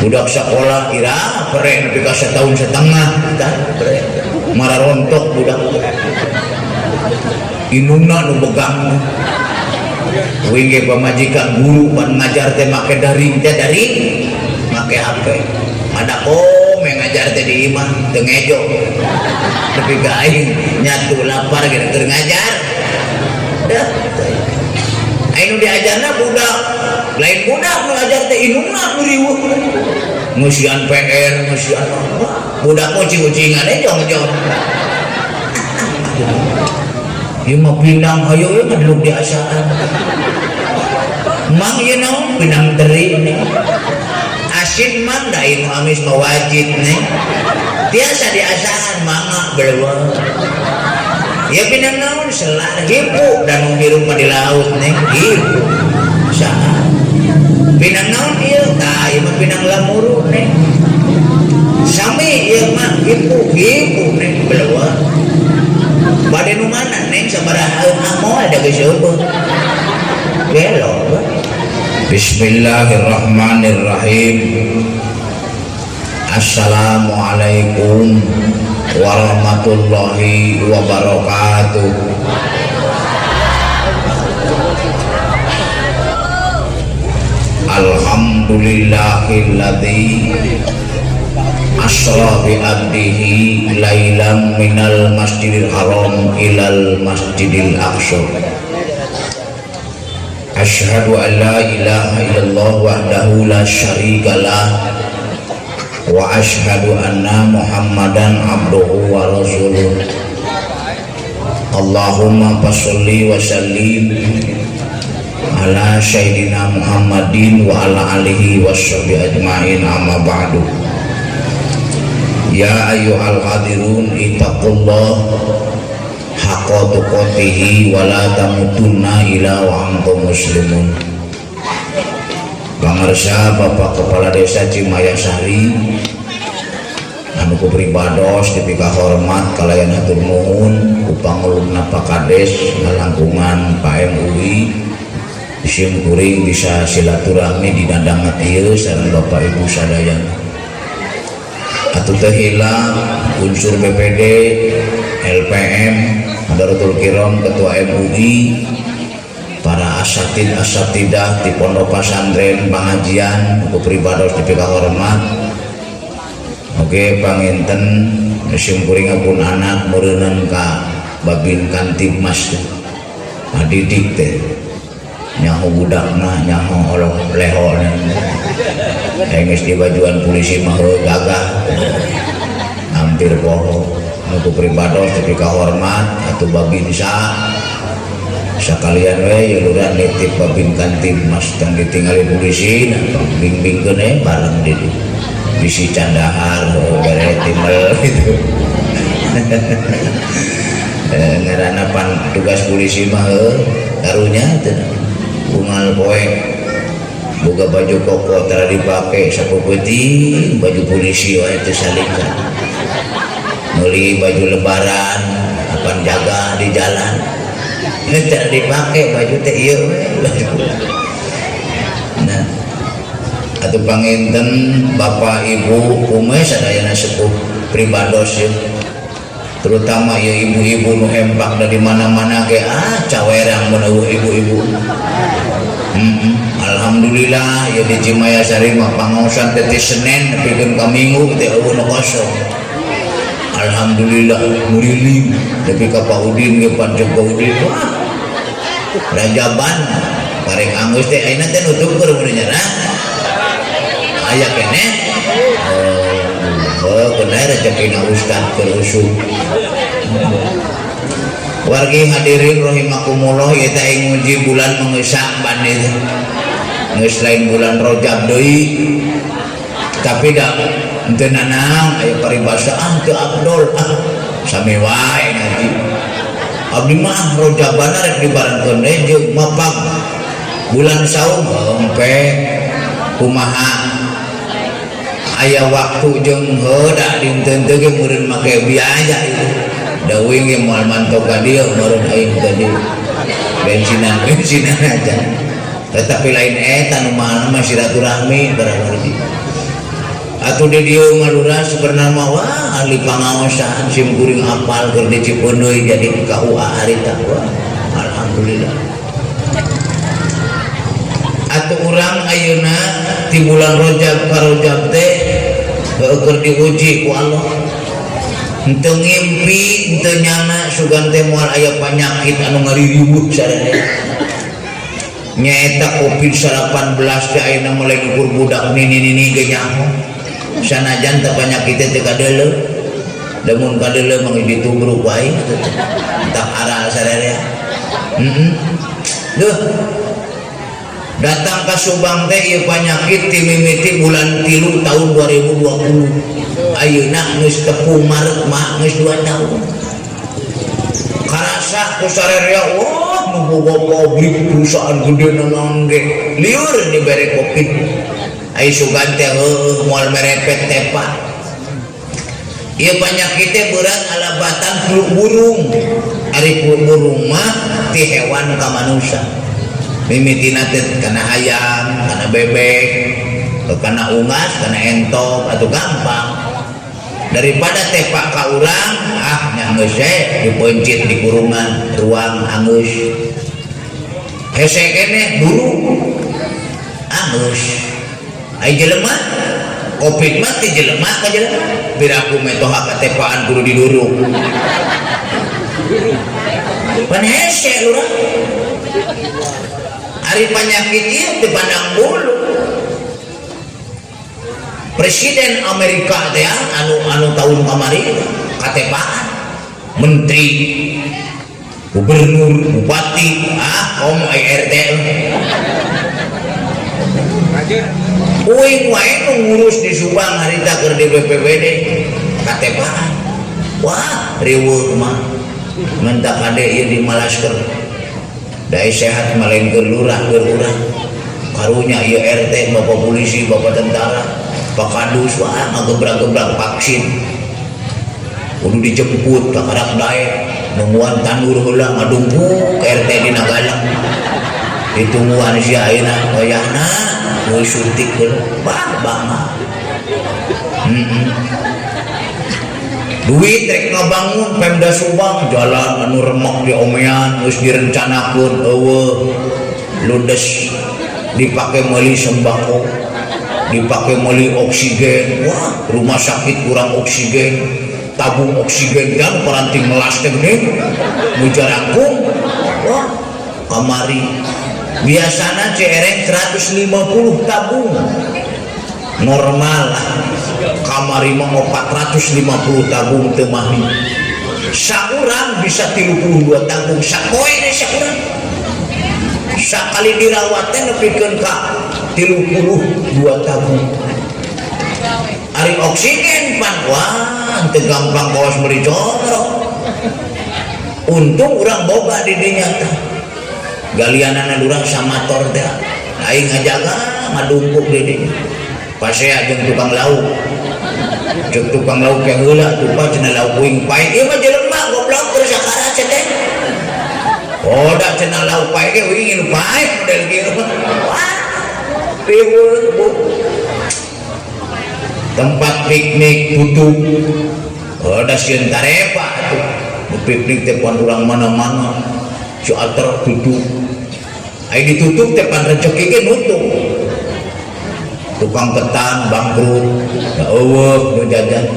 Budak sekolah ira pere nepi ka setahun setengah tah pere mararontok budak. Indungna nu begang. Uing ge pamajikan guru pan ngajar teh make daring teh daring make HP. Ada kome ngajar teh di imah teu ngejo. Nepi ka aing nyatu lapar ge keur ngajar. Dah. Aing nu diajarna budak. Lain budak nu ngajar teh indungna nu riweuh. Ngeusian PR, ngeusian budak mah ucing-ucingan we jong-jong. Ieu mah pinang hayo we ngaduluk di asaan. Mang ieu naon pinang teri nih. Asin mang da ieu nu amis mah wajib nih. Tiasa di asaan mangga beleuweung. Ieu pinang naon selar hipu dan nu hirup mah di laut nih hipu. Saha? Pinang naon ieu? Tah ieu mah pinang lamuru nih. Sami ieu mah hipu hipu nih beleuweung. Bade nu mana neng sabaraha moal da geus eueuh. Gelo. Bismillahirrahmanirrahim. Assalamualaikum warahmatullahi wabarakatuh. Alhamdulillahilladzi asra bi abdihi lailan minal masjidil haram ilal masjidil aqsa. Asyhadu an la ilaha illallah wahdahu la syarikalah wa asyhadu anna Muhammadan abduhu wa rasuluh. Allahumma sholli wa sallim ala sayyidina Muhammadin wa ala alihi washabi ajmain, amma ba'du. Ya ayyuhal hadirun ittaqullah haqqa tuqatihi wa la tamutunna illa wa antum muslimun. Pangarsa Bapak Kepala Desa Cimayasari anu ku pribados dipika hormat kalayan hatur nuhun ku panguluna Pak Kades ngalangkungan Pak MUI sim kuring bisa silaturahmi di dandangat ieu sareng Bapak Ibu sadayana. Atuh teu hilap unsur BPD, LPM, Hadaratul Kiram, Ketua MUI, para asatid asatidah di pondok pesantren pengajian ku pribados dipika hormat. Oke panginten sim kuring pun anak meureunnan ka Babin Kantibmas teh. Adidik teh nyaho budakna nyaho oloh leholna. Geus dibajuan polisi mah heuh gagah. Hampir poho. Nu ku pribados dipika hormat atuh Babinsa sakalian we lurah nitip Babin Kantibmas tong ditingali polisi nah bimbingkeun we bareng di dieu. Bisi candahar bere timel gitu. Ngaranna pan tugas polisi mah heuh karunya teh unggal poe boga baju koko tara dipake sapeuting baju polisi wae teu salingkan. Meuli baju lebaran apan jaga di jalan teu dipake baju teh ieu we baju. Nah atuh panginten Bapak Ibu kumaha sadayana sepuh pribados ya. Terutama ya ibu-ibu nu hempak dari mana-mana ge cawerang mun eueuh ibu-ibu. Alhamdulillah ya di Cimayasari mah pangaosan teh ti Senin nepikeun ka Minggu teh eueuh nu kosong. Alhamdulillah muriling nepi ka Pak Udin ge pan Pak Udin wah. Rajaban karek anggeus teh ayeuna teh nutup keur mun nya. Aya keneh. Oh, bener rezekina ustad keur usuk. Wargi hadirin rahimakumullah ieu teh aing muji bulan mengesakban itu. Geus lain bulan Rajab deui. Tapi da henteu nanang aya paribasa teu abdol sami wae ngaji. Abdi mah Rajabana rek dibarengkeun deui jeung mapag bulan saum hempe kumaha aya waktu jeung heuh da dinten teh ge meureun make biaya itu. Da uing ge moal mantok ka dieu meureun aing tadi. Bensinan bensinan aja. Tetapi lain eta nu mahal mah silaturahmi para wargi. Atuh di dieu mah, Lurah, sebenarnya mah wah, ahli pangaosan sim kuring apal keur di Cipeundeuy jadi KUA harita. Wah, alhamdulillah. Atuh urang ayeuna ti bulan Rajab ka Rajab teh keur diuji ku Allah. Henteu ngimpi, henteu nyana sugan teh moal aya panyakit anu ngaririweuh sararea. Nyaeta Covid-19 teh ayeuna mulai ukur budak nini-nini ge nyaho. Sanajan teh panyakit teh kadeuleu. Lamun kadeuleu mah ditubruk wae tak aral sararea. Duh. Datang ke Subang teh ieu panyakit ti mimiti bulan 3 tahun 2020. Ayeuna geus tepung Maret mah geus 2 tahun. Karasa ku sarerea, wah, nu boga pabrik perusahaan gede nanang ge liur dibere Covid. Ai sugan teh heueuh moal merepet tepa. Ieu panyakit teh beurang alabatan flu burung. Ari flu burung mah ti hewan ka manusia. Mimitina teh kana ayam, kana bebek, kana unggas, kana entok atau gampang. Daripada tepak ka urang, ah nya geus we dipeuncit di kurungan ruang anggeus. Hese keneh buru anggeus. Ai jelema Covid mah ti jelema ka jelema. Piraku metoha katepaan kudu diduruk. Pan hese, Lurah. Ari panyakit ieu teu pandang bulu. Presiden Amerika teh anu anu tahun kamari katepaan. Menteri, gubernur, bupati, ah om RT. Uing wae nu ngurus di Subang harita keur di BPBD katepaan. Wah, riweuh mah. Menta kade ieu dimalaskeun. Dai sehat mah lain keur lurah, keur urang. Karunya ieu RT, bapak polisi, bapak tentara, Pak Kadus, wah ngagebrak-gebrak vaksin. Kudu dijemput kakarak daek, nungguan tandur heula ngadungkuk RT dina galang. Ditungguan sia ayeuna wayahna geus suntik heula. Bah, bangga. Duit rek ngabangun Pemda Subang jalan anu remek di omean geus direncanakeun eueuh ludes dipake meuli sembako, dipake meuli oksigen. Wah, rumah sakit kurang oksigen, tabung oksigen kan paranti melas teh geuning nu jarangkung. Wah, kamari biasana CRM 150 tabung normal lah, kamari mah 450 tabung teu mahi. Saurang bisa 32 tabung sapoe deh saurang. Sakali dirawat teh nepikeun ka 32 tabung. Ari oksigen pan wah teu gampang kawas meuli comro. Untung urang boga di dinya teh. Galianana urang samator teh aing ngajaga ngadungkuk di dinya. Pasea jeung tukang lauk. Ceuk tukang lauk yang heula tuh, Pak, cenah lauk uing pae. Ieu mah jelema goblok keur sakarat teh. Oh, da cenah lauk pae ge uing nu pae model kieu. Wah, riweuh, Bu. Tempat piknik tutup. Oh, da sieun tarepa tuh. Nu piknik teh pan urang mana-mana. Teater tutup. Ai ditutup teh pan rezeki ge nutup. Tukang ketan bangkrut, da eueuh nu jajan.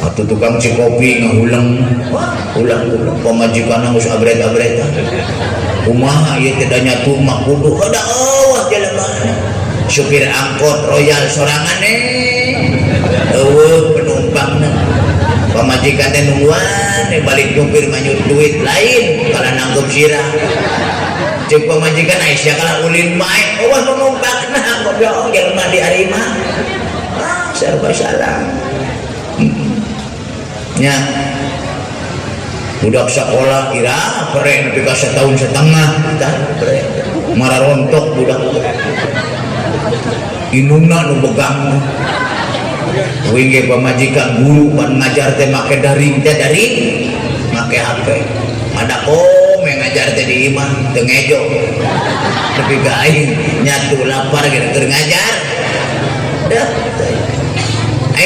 Atau tukang cikopi ngahuleng, wah, ulang-ulang pamajikanna geus abret-abretan. Kumaha ieu teh da nyatu mah kudu da eueuh jelema. Supir angkot royal sorangan eueuh penumpangna. Pamajikan teh nungguan balik nyupir manyut duit lain kalau nangkep sirah. Ceuk pamajikan, "Aisyah kalah ulin bae eueuh penumpangna." Goblok jelema di arima. Ah, serba salah. Nya budak sekolah ira pre nepi ka setahun setengah tah pre mararontok budak indungna nu begang. Uing ge pamajikan guru pan ngajar teh make daring teh, daring make HP. Ada kom yang ngajar teh di imah teu ngejo nepi ka aing nyatu lapar ge keur ngajar dah.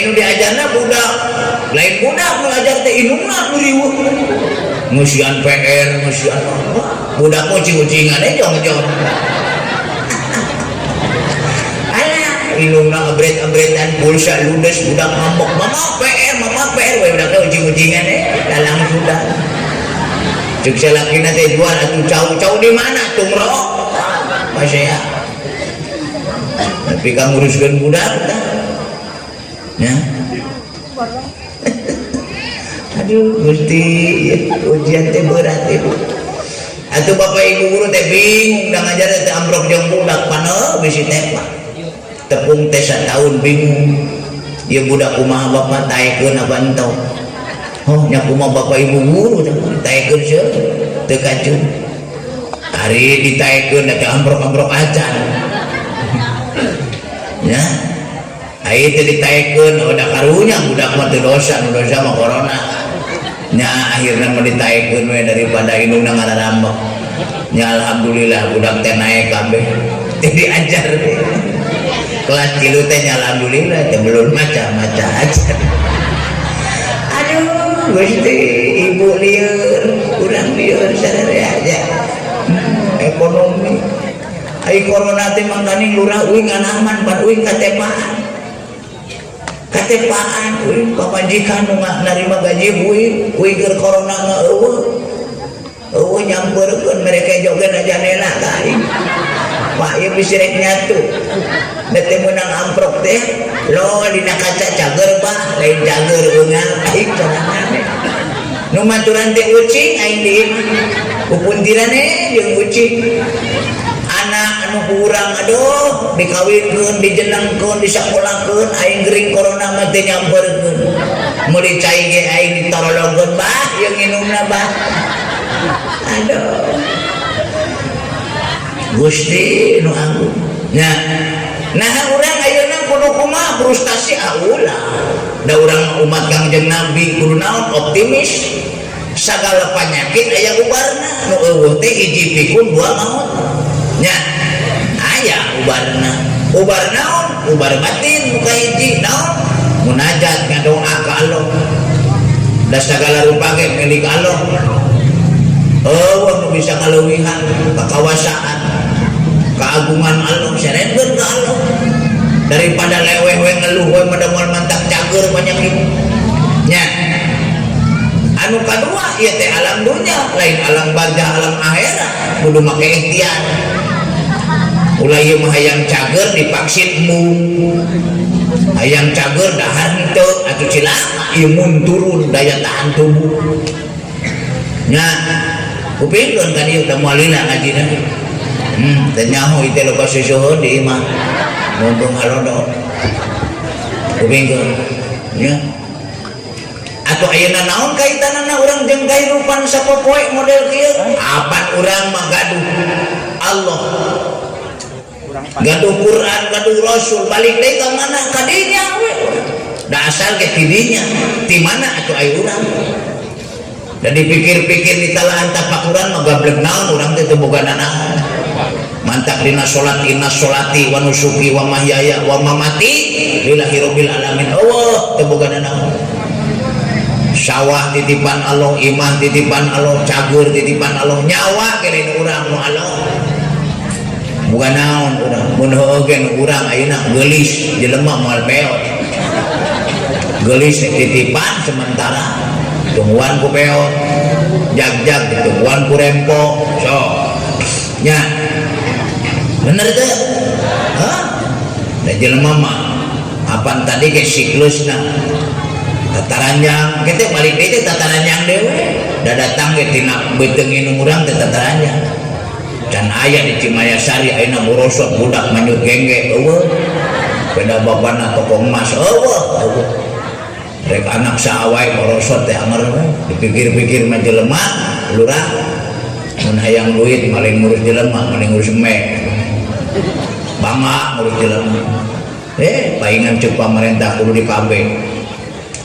Aya nu diajarna budak, lain budak nu ajar teh, indungna nu riweuh. Ngeusian PR, ngeusian budak mah ucing-ucingan eh jong-jong. Alah, indungna abret-abretan pulsa ludes, budak ngambek, "Mama PR, mama PR," we budak teh ucing-ucingan eh dalang sudah. Cek salakina teh, "Jual atuh cau." "Cau di mana?" "Tungro." Pasea. Tapi ka nguruskeun budak tah. Ya. Aduh, Gusti, ujian teh berat ibu. Atuh bapak ibu guru teh bingung da ngajar teh amprok jeung budak paneu bisi teh Pak. Tepung teh satahun bingung. Ieu budak kumaha bapak, taekeun apa entong? Oh, nya kumaha bapak ibu guru teh taekeun seueur teu kacung. Ari ditaekeun teh amprok-amprok acan. Ya. Ai teu ditaekeun udah karunya budak mah teu dosa, nu dosa mah corona. Nya akhirna mah ditaekeun we daripada indungna ngararambek. Nya alhamdulillah budak teh naek kabeh. Teu diajar teh. Kelas 3 teh nya alhamdulillah teh belum maca-maca aja. Aduh, Gusti, ibu lieur, urang lieur sararea aja. Ekonomi. Ai corona teh mangkaning lurah uing ngalaman pan uing katepaan. Katepaan uing pamajikan nu narima gaji uing, uing keur corona eueuh. Eueuh nyampeurkeun mereka jogen aja nela ka aing. Pak ieu bisi rek nyatu. Da teh meunang amprok teh, lo dina kaca cager Pak, lain cager eungang aing sorangan. Nu maturan teh ucing aing di imah. Pupuntiran jeung ucing. Anak anu kurang aduh dikawinkeun, dijenengkeun, disakolahkeun, aing gering corona mah teu nyamperkeun. Meuli cai ge aing ditorolongkeun bah, ieu nginumna bah. Aduh. Gusti nu agung. Nya. Nah urang ayeuna kudu kumaha frustasi ah ulah. Da urang umat Kangjeng Nabi kudu naon optimis. Sagala penyakit aya ubarna, nu eueuh teh hiji pikun dua maut. Nya. Aya ubarna. Ubar naon? Ubar batin muka hiji naon? Munajat ngadoa ka Allah. Da sagala rupa ge milik Allah. Eueuh nu bisa kaleuwihan kakawasaan keagungan Allah, seretkeun ka Allah daripada leweh we ngeluh we mah moal mantak cager penyakit nya. Anu kadua ieu teh alam dunya lain alam barzah, alam akhirat, kudu make ikhtiar. Ulah ieu mah hayang cager divaksin embung, hayang cager dahar henteu, atuh cilaka, imun turun, daya tahan tubuh nya. Kupingkeun kan ieu teh moal lila ngajina. Teu nyaho ieu loba susuhun di imah mumpung halodo. Kupingkeun nya. Atau ayeuna naon kaitanana urang jeung kahirupan sapopoe model kieu? Apan urang mah gaduh Allah, gaduh Quran, gaduh Rasul, balik deui ka mana? Ka dinya we. Da asal ge ti dinya, ti mana atuh aya urang? Dan dipikir-pikir ditalaan tafakuran mah gablek naon urang teh, teu boga nanaon. Mantak dina salat, inna sholati wa nusuki wa mahyaya wa mamati lillahi rabbil alamin. Allah teu boga nanaon. Sawah titipan Allah, imah titipan Allah, cager titipan Allah, nyawa kene urang nu Allah. Bukan naon urang, mun heueuh ge nu urang ayeuna geulis jelema moal peot. Geulis titipan sementara, tungguan ku peot, jag-jag ditungguan ku rempo, so. Nya. Bener teu? Hah? Da jelema mah apan tadi ke siklusna tataranjang, kita balik deui teh tataranjang deui. Da datang ge tina beuteung indung urang teh tataranjang. Can aya di Cimayasari ayeuna borosot budak manyut gengge eueuh. Beda bapana toko emas eueuh, eueuh. Rek anak saha wae borosot teh anger we. Dipikir-pikir mah jelema lurah mun hayang duit maling ngurus jelema, maling ngurus mek. Bangga ngurus jelema. Paingan cek pamarentah kudu di KB.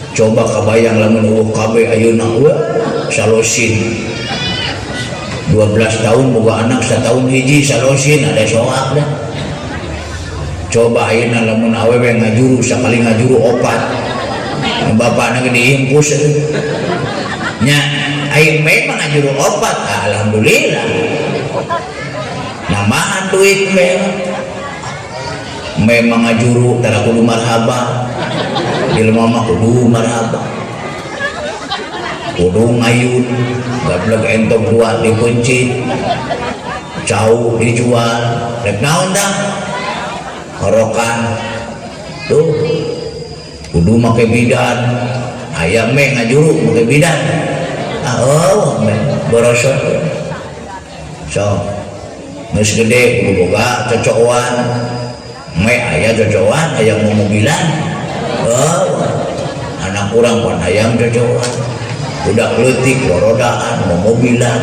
Coba kabayang lamun eueuh KB ayeuna, wah, salosin. 12 tahun boga anak, setahun hiji salosin ada soak dah. Coba ayeuna lamun awewe ngajuru sakali ngajuru opat, bapakna ge diimpus atuh. Nya aing memang ngajuru opat, alhamdulillah. Nambahan duit memang. Memang ngajuru tara kudu marhaba. Jelema mah kudu marhaba. Kudu ngayun, gablek entog dua dipencit, cau dijual, rek naon tah? Horokan. Tuh, kudu make bidan. Aya me ngajuru make bidan. Ah, oh, me borosot. So, geus gede kudu boga cocokan. Me aya cocokan, aya momobilan. Oh, anak urang pan hayang cocokan. Budak leutik rorodaan, momobilan.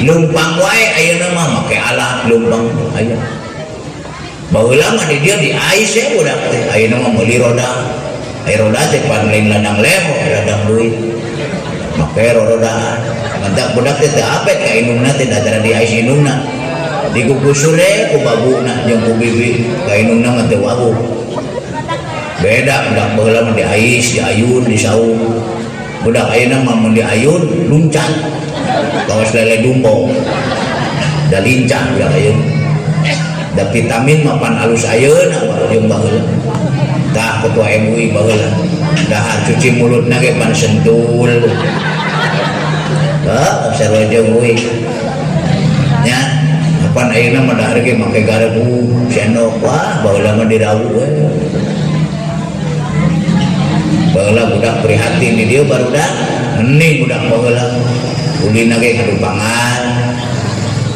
Leumpang wae ayeuna mah make alat leumpang aya. Baheula mah di dieu diais ya budak teh, ayeuna mah meuli roda. Aya roda teh pan lain ladang leho, ladang duit. Make rorodaan. Mantak budak teh teu apet ka indungna teh da tara diais indungna. Digugusure ku babuna jeung ku bibi, ka indungna mah teu wawuh. Beda budak baheula mah diais, diayun, disaung. Budak ayeuna mah mun diayun luncat. Kawas lele dumbo. Da lincah budak ayeuna. Da vitamin mah pan alus ayeuna jeung baheula. Tah ketua MUI baheula. Dahar cuci mulutna ge pan sentul. Heuh, sarua jeung UI. Nya, pan ayeuna mah dahar ge make garpu, sendok, wah baheula mah dirawu we. Baheula budak prihatin di dieu barudak, hening budak baheula. Ulina ge kadupangal.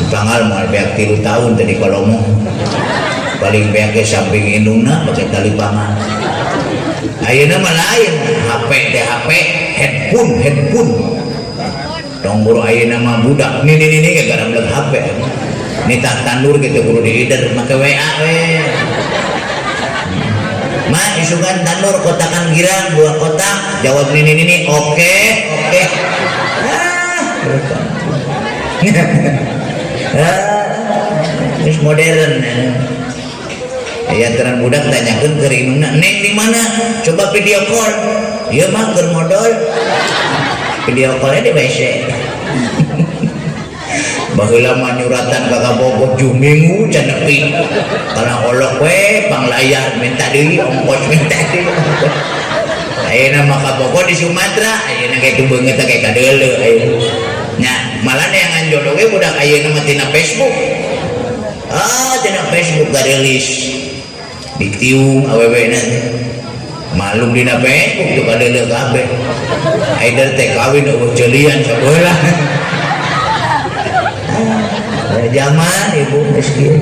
Dipangal moal beak 3 tahun teh di kolomo. Paling beak ge samping indungna pake tali pangal. Ayeuna mah lain, HP teh HP, headphone, headphone. Tong buru ayeuna mah budak nini nini ge garamleg HP. Nitah tandur gitu kudu diider make WA we. Ma isukan tandur kotakan girang 2 kotak, jawab nini nini oke oke. Ah, ah, terus modern. Ya teran budak tanyakeun ke indungna, "Neng di mana? Coba video call." Ieu mah keur modal. Video callnya di WC. Baheula mah nyuratan ka kabogoh juminggu can nepi. Kana olok we panglayar minta deui ongkos minta deui ongkos. Ayeuna mah kabogoh di Sumatera, ayeuna kitu beungeut teh kadeuleu ayeuna. Nya, malah neangan jodoh ge budak ayeuna mah tina Facebook. Ah, tina Facebook garelis. Ditiung awewena teh. Malum dina Facebook tuh kadeuleu kabeh. Aider teh kawin eueuh jelian sabeula. Zaman ibu geus kieu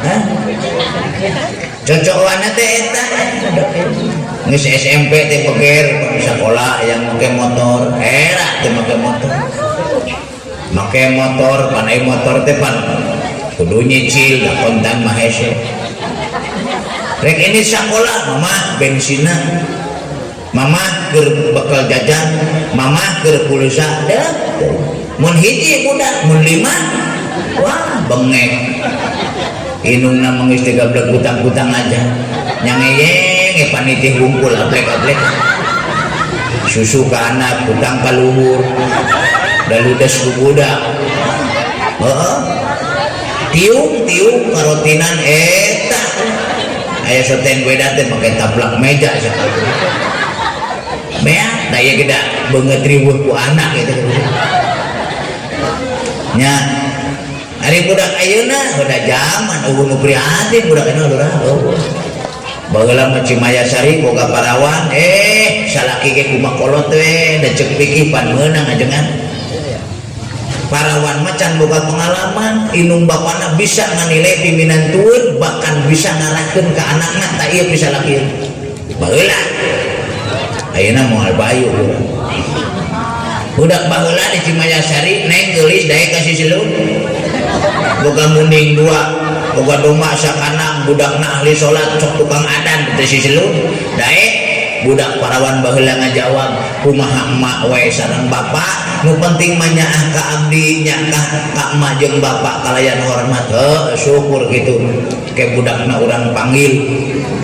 Hah? Cocokan teh eta geus SMP teh beger sekolah yang make motor, era teh make motor. Make motor, pan ai motor teh pan kudu nyicil da kontan mah hese. Rek ini sekolah mama bensinna, mama keur bekal jajan, mama keur pulsa, dah. Mun hiji budak, mun 5, wah bengek. Indungna mah geus teh gablek utang-utang aja. Nyangeyeng ge panitih wungkul ablek-ablek. Susu ka anak, utang ka luhur. Da ludes ku budak. Heeh. Tiung-tiung karotinan eta. Aya soten beda teh make taplak meja sakali. Beak da ieu ge da beungeut riweuh ku anak gitu. Nya, ari budak ayeuna udah zaman eueuh nu prihatin budak ayeuna lurah eueuh. Baheula mah Cimayasari boga parawan, salaki ge kumaha kolot we, da ceuk pikir pan meunang ajengan. Parawan mah can boga pengalaman, indung bapana bisa nganilai piminantueun, bahkan bisa ngarahkeun ka anakna tak ieu bisa laki. Baheula. Ayeuna moal bayu urang. Budak baheula di Cimayasari neng geulis daek ka sisilun. Boga munding 2, boga domba sakanang, budakna ahli salat sok tukang adan teh sisilun. Daek Budak parawan baheula ngajawab, "Kumaha emak we sareng bapak, nu penting mah nyaah ka abdi, nyaah ka emak jeung bapak kalayan hormat." Heuh, syukur gitu. Ke budakna urang panggil,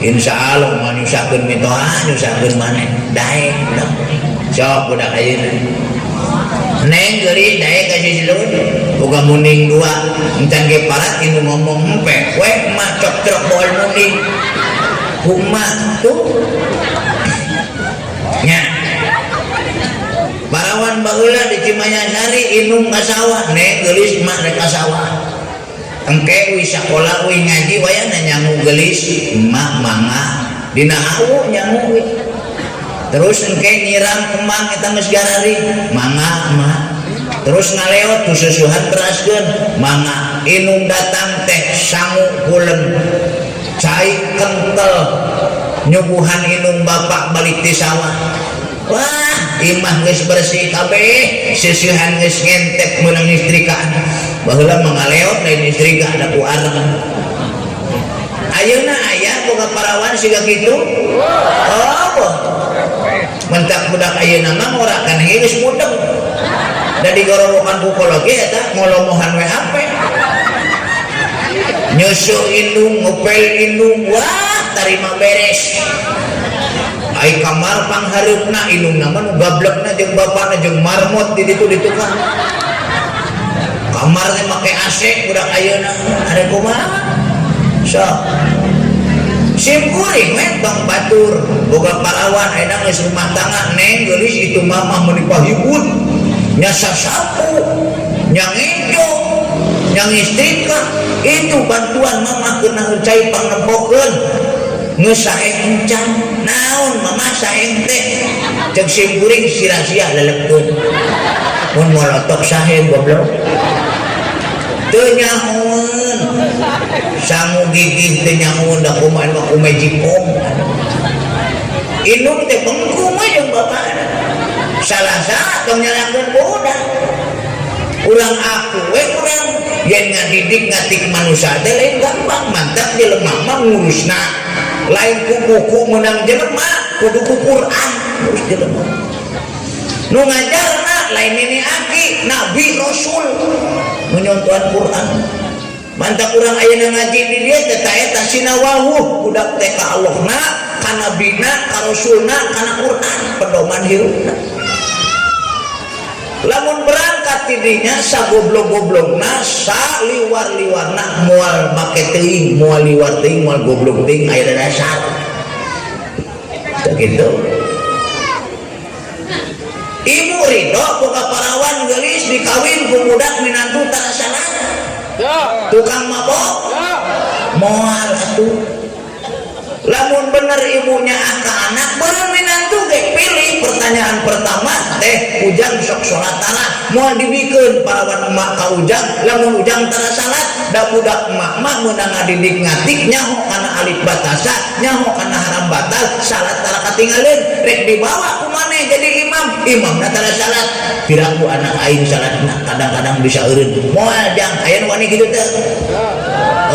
insya Allah moal nyusahkeun mitoha, nyusahkeun maneh. Daek budak. Sok budak ayeuna. Neng geulis, daek ka sisilun. Boga munding dua, encan ge parat indung ngomong, "Empe we emak cok-cok bool munding." Kumaha tuh? Nya. Parawan baheula di Cimayasari indung ka sawah, "Neng geulis, emak rek ka sawah." Engke wih sakola, wih ngaji, wayahna nyangu geulis, "Emak mangga." Dina hawu nyangu wih. Terus engke nyiram kembang eta geus gararing, "Mangga emak." Terus ngaleot ku susuhan teraskeun, "Mangga." Indung datang teh sangu pulen cai kental nyuguhan indung bapak balik di sawah. Wah, imah geus bersih kabeh, seusehan geus ngentep meunang istrikaan. Baheula mah ngaleot lain istrika, da ku areng. Ayeuna aya boga parawan siga kitu? Oh, mentak budak ayeuna mah ngorakan geus mudeng. Da digororokan ku kolot ge eta ngolomohan we HP. Nyusuh indung, ngepel indung, wah, tarima beres. Ai kamar panghareupna indungna mah nu gablekna jeung bapana jeung marmot di ditu di tukang. Kamar teh make AC budak ayeuna, ada kumaha? Sok. Sim kuring we tong batur, boga parawan ayeuna geus rumah tangga, "Neng geulis, itu mamah meuni pahibut." Nya sasapu, nya ngejo, nya ngistrika, itu bantuan mamah kena cai pangnempokeun. Geus sae encan, naon mamah saeng teh? Ceuk sim kuring sia-sia lelepkeun. Mun molotok sahe goblok. Teu nyahoeun. Sangu gigih teu nyahoeun, da kumaha mah ku magic com. Indung teh bengkung we jeung bapana. Salah-salah tong nyalahkeun budak. Urang aku we urang yen ngadidik ngatik manusia teh lain gampang, mantap jelema mah ngurusna. Lain ku buku menang jelema, kudu ku Quran ngurus jelema. Nu ngajarna lain nini aki, nabi rasul menyontohan Quran. Mantap urang ayeuna ngaji di dieu teh ta eta sinawawuh budak teh ka Allahna, ka nabina, ka rasulna, kana Quran pedoman hirupna. Lamun berangkat tidinya sagoblok-goblokna, saliwar-liwarna, moal make teuing, moal liwar teuing, moal goblok teuing, aya dasar. Teu kitu. Ibu ridho boga parawan geulis dikawin ku budak minantu tara salat. Tukang mabok. Moal atuh. Lamun bener ibunya ka anak beureum minantu ge pilih. Pertanyaan pertama teh, "Ujang sok salat tara?" Moal dibikeun parawan emak ka ujang lamun ujang tara salat, da budak emak mah meunang ngadidik ngatik nyaho kana alif batasa, nyaho kana haram batal, salat tara katinggalin. Rek dibawa ku maneh jadi imam, imamna tara salat, piraku anak aing salatna kadang-kadang bisa eureun. Moal jang aya nu wani kitu teh?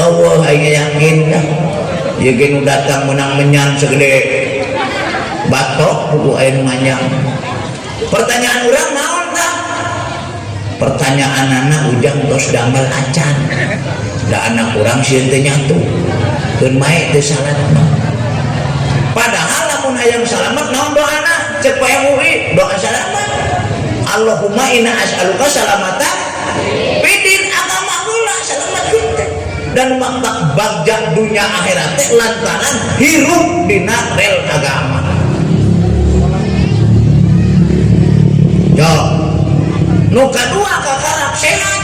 Allah, aing yakin dah. Ieu ge nu datang menang menyan segede batok buku aya nu nganyang. Pertanyaan urang naon tah? Pertanyaan anak, ujang tos damel acan? Da anak urang sieun teu nyatu. Keun mae teu salat mah. Padahal lamun hayang salamet naon doana? Cek Pak MUI, doa salamat. Allahumma inna as'aluka salamata fidin, agama heula salamat kita. Dan maktak bagja dunia akhirat teh lantaran hirup dina rel agama. Yo. Nu kadua kakarap sehat.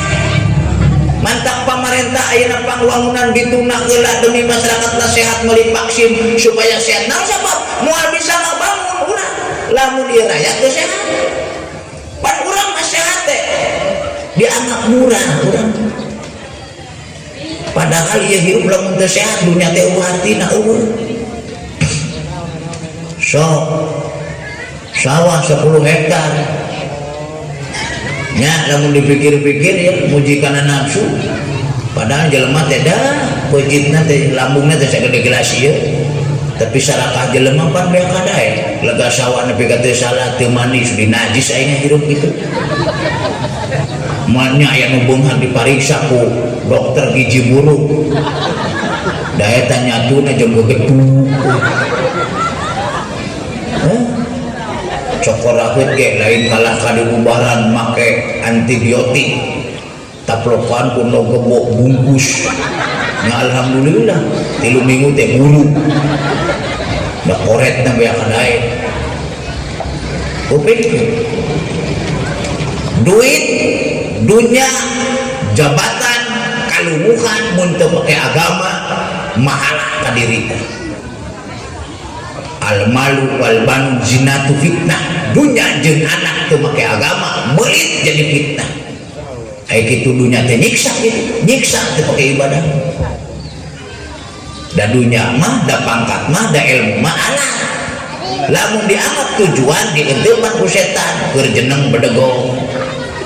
Mantap pamarentah ayeuna pangwangunan dituna heula demi masyarakat lah sehat, meuli vaksin supaya sehat. Naon sabab moal bisa ngabangun urang lamun ieu rakyat teu sehat. Pan urang mah sehat teh dianggap murah urang. Padahal ieu hirup lamun teu sehat dunia teh eueuh artina, eueuh. Sok sawah 10 hektar nya, lamun dipikir-pikir ya muji kana nafsu, padahal jelema teh dah peucitna teh lambungna teh sagede gelas ieu. Tapi sarakah jelema pan beak kadaek lega sawah nepi ka teu salah teu manis di najis aing hirup gitu. Moalnya aya nu beunghar dipariksa ku dokter gizi buruk. Da eta nyatuna jeung gegetuk. Hah? Cokor rambut ge lain kalah ka diubaran make antibiotik. Taplokan ku nu gebok bungkus. Nya alhamdulillah 3 minggu teh buruk. Da koretna beak kadaek. Kuping duit, dunia, jabatan, kalumuhan mun teu make agama mahala ka diri. Al malu wal banu zinatu fitnah. Dunya jeung anak teu make agama meulit jadi fitnah. Aya kitu dunya teh nyiksa gitu, nyiksa teu pake ibadah. Da dunya mah, da pangkat mah, da ilmu mah alat. Lamun dianggap tujuan dienteupan ku setan keur jeneng bedegong.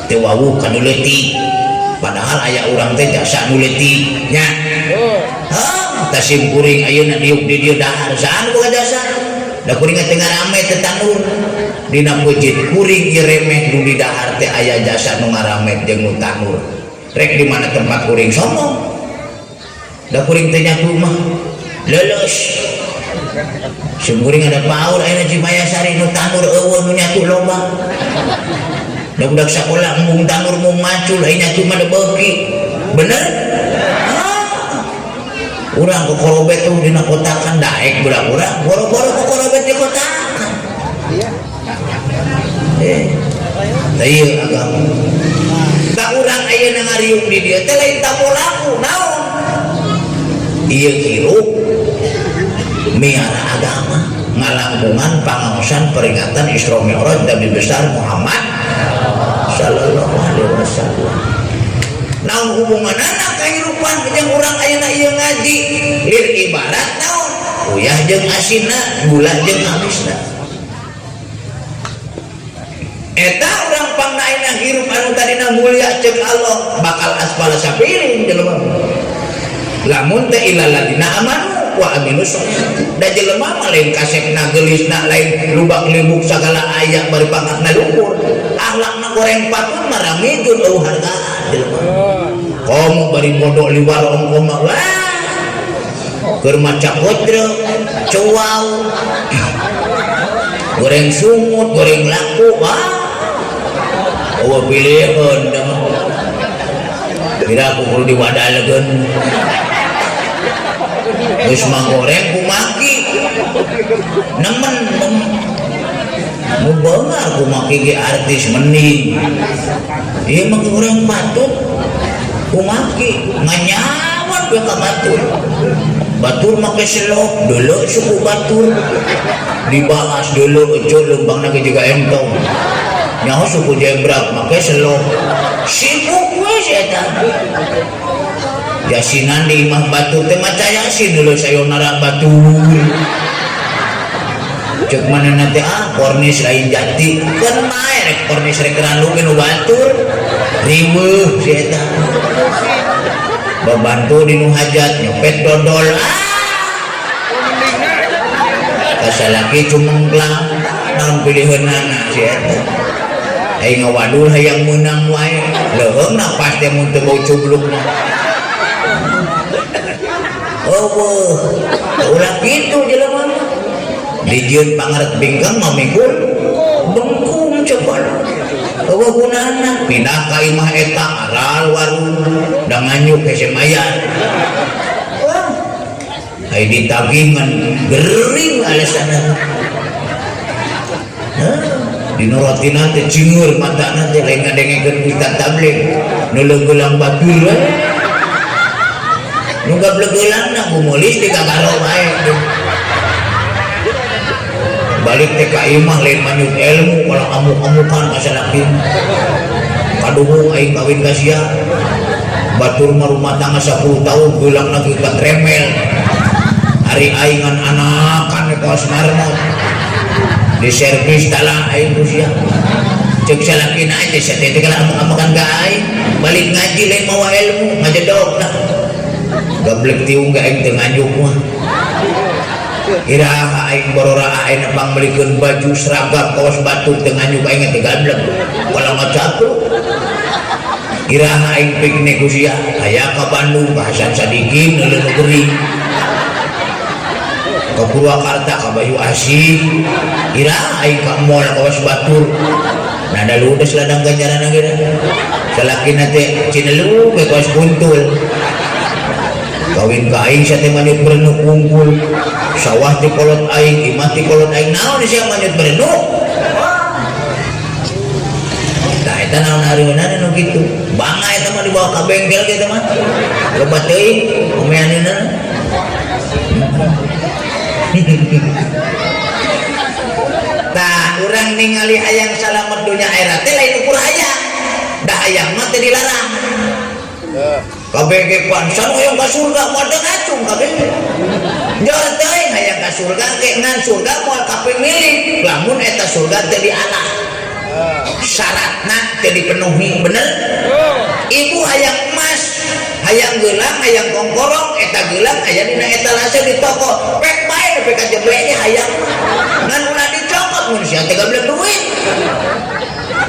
Teu wawuh ka nu leutik. Padahal aya urang teh jasa nu leutik nya. Hah, tah sim kuring ayeuna diuk di dieu dahar saha nu boga jasa? Da kuring teh ngarame teh tanur. Dina peujeut kuring ieu remeh nu di dahar teh aya jasa nu ngaramet jeung nu tanur. Rek di mana tempat kuring sombong. Da kuring teh nyatu mah leuleus. Sim kuring ada paur ayeuna Cimayasari nu tanur eueuh nu nyatu loba. Da budak sakola embung tanur mung macul aya nyatu mah da beuki. Bener? Ah. Urang kokorobet tuh dina kotakan daek budak urang boro-boro kokorobet di kotakan. Tah ieu agama. Da urang ayeuna ngariung di dieu teh lain tapolaku naon? Ieu hirup miara agama ngalangkungan pangaosan peringatan Isra Mi'raj Nabi besar Muhammad sallallahu alaihi wasallam. Naon hubunganana kahirupan jeung urang ayeuna ieu ngaji? Lir ibarat naon? Uyah jeung asinna, gula jeung amisna. Eta urang pangna ayeuna hirup anu tadina mulia ceuk Allah bakal asfala safilin jelema. Lamun teh ilal ladina amanu wa amilus sholihat. Da jelema mah lain kasepna geulisna lain lubak libuk sagala aya bari pangkatna luhur. Akhlakna goreng patut maramijun eueuh hargaan jelema. Komo bari bodoh liwar ongko mah wah. Keur maca kodrek, cuau. Goreng sungut, goreng laku, wah. Eueuh piliheun da mah. Kira aku kudu diwadalegeun. Geus mah goreng kumaki. Nemen nu beungar kumaki ge artis mending. Ieu mah goreng patut kumaki nganyawan we ka batur. Batur make selop deuleu suku batur. Dibahas deuleu enceu leumpangna ge jiga entong. Nyaho suku jebrak make selop. Sibuk we si eta. Yasinan di imah batur teh maca yasin dulu sayonara batur. Cek mana nanti ah kornis lain jati kan mae rek kornis rek randu nu batur riweuh si eta. Babantu di nu hajat nyopet dodol ah. Kasalaki cumengklang naon piliheunana si eta. Aing ngawadul hayang meunang wae leuheung napas teh mun teu bau cubluk mah. Eueuh, ulah kitu jelema mah. Dijieun pangaret bingkang mamikul bengkung coba. Eueuh gunana pindah ka imah eta aral warung da nganyuk hese mayar. Wah. Ai ditagih ngan gering alasanna. Hah? Dinorotina teh cingur matana teh lain ngadengekeun ustaz tabligh. Nu leugelang batur we. Nu gablegeulangna gumulis di kagaro bae. Balik teh ka imah lain manyut ilmu kalau amuk-amukan ka salaki. Kaduhung aing kawin ka sia. Batur mah rumah tangga 10 tahun geulang lagi ka tremel. Ari aing ngan anakan we kaos marmot. Di servis talah aing ku sia. Ceuk salakina aja sia teh kalah amuk-amukan ka aing. Balik ngaji lain mawa ilmu ngajedog lah. Gablek tiung ge aing teu nganyuk mah. Iraha aing borora aing pangmeulikeun baju seragam kaos batur teu nganyuk aing teh gablek. Kalau ngacapruk. Iraha aing piknik ku sia, aya ka Bandung ka Hasan Sadikin neuleun nu gering. Ka Purwakarta ka Bayu Asih. Iraha aing ka mall kawas batur. Nah da ludes ladang ganjaran ge. Salakina teh cinelu we kawas kuntul. Kawin ka aing sia teh manyut berenuk wungkul. Sawah ti kolot aing, imah ti kolot aing, naon sia manyut berenuk? Tah eta naon hareunan nu kitu. Bangga eta mah dibawa ka bengkel ge eta mah. Loba teuing omeanana. Tah urang ningali hayang salamet dunya akhirat teh lain ukur hayang. Da hayang mah teu dilarang. Kabeh ge pansan hayang ka surga moal teu ngacung kabeh. Jor teuing hayang ka surga ge ngan surga moal kapimilih lamun eta surga teu dialah. Syaratna teu dipenuhi, bener? Ibu hayang emas, hayang gelang, hayang kongkorong, eta gelang aya dina etalase di toko. Pek bae nepi ka jeble ge hayang. Ngan ulah dicokot mun sia teh gablek duit.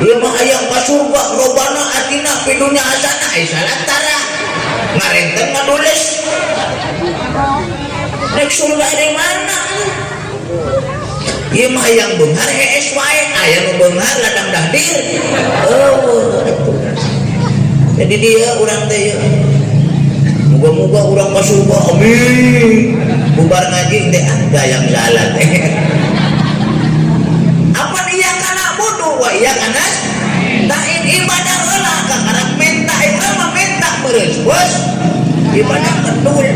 Ieu mah hayang ka surga, robana atina fid dunya hasanah, ai salah tara. Ngarenten ngadules. Rek surga dari mana? Ieu mah hayang beunghar hees wae, aya nu beunghar ladang dahdir. Eueuh atuh. Jadi dia urang teh ieu. Muga-muga urang ka surga, amin. Bubar ngaji teh ada yang salah teh. Apa iya kana bodoh wa iya kana tain ibadah heula kakarak menta urang mah menta meureun bos. Ibadah kendul.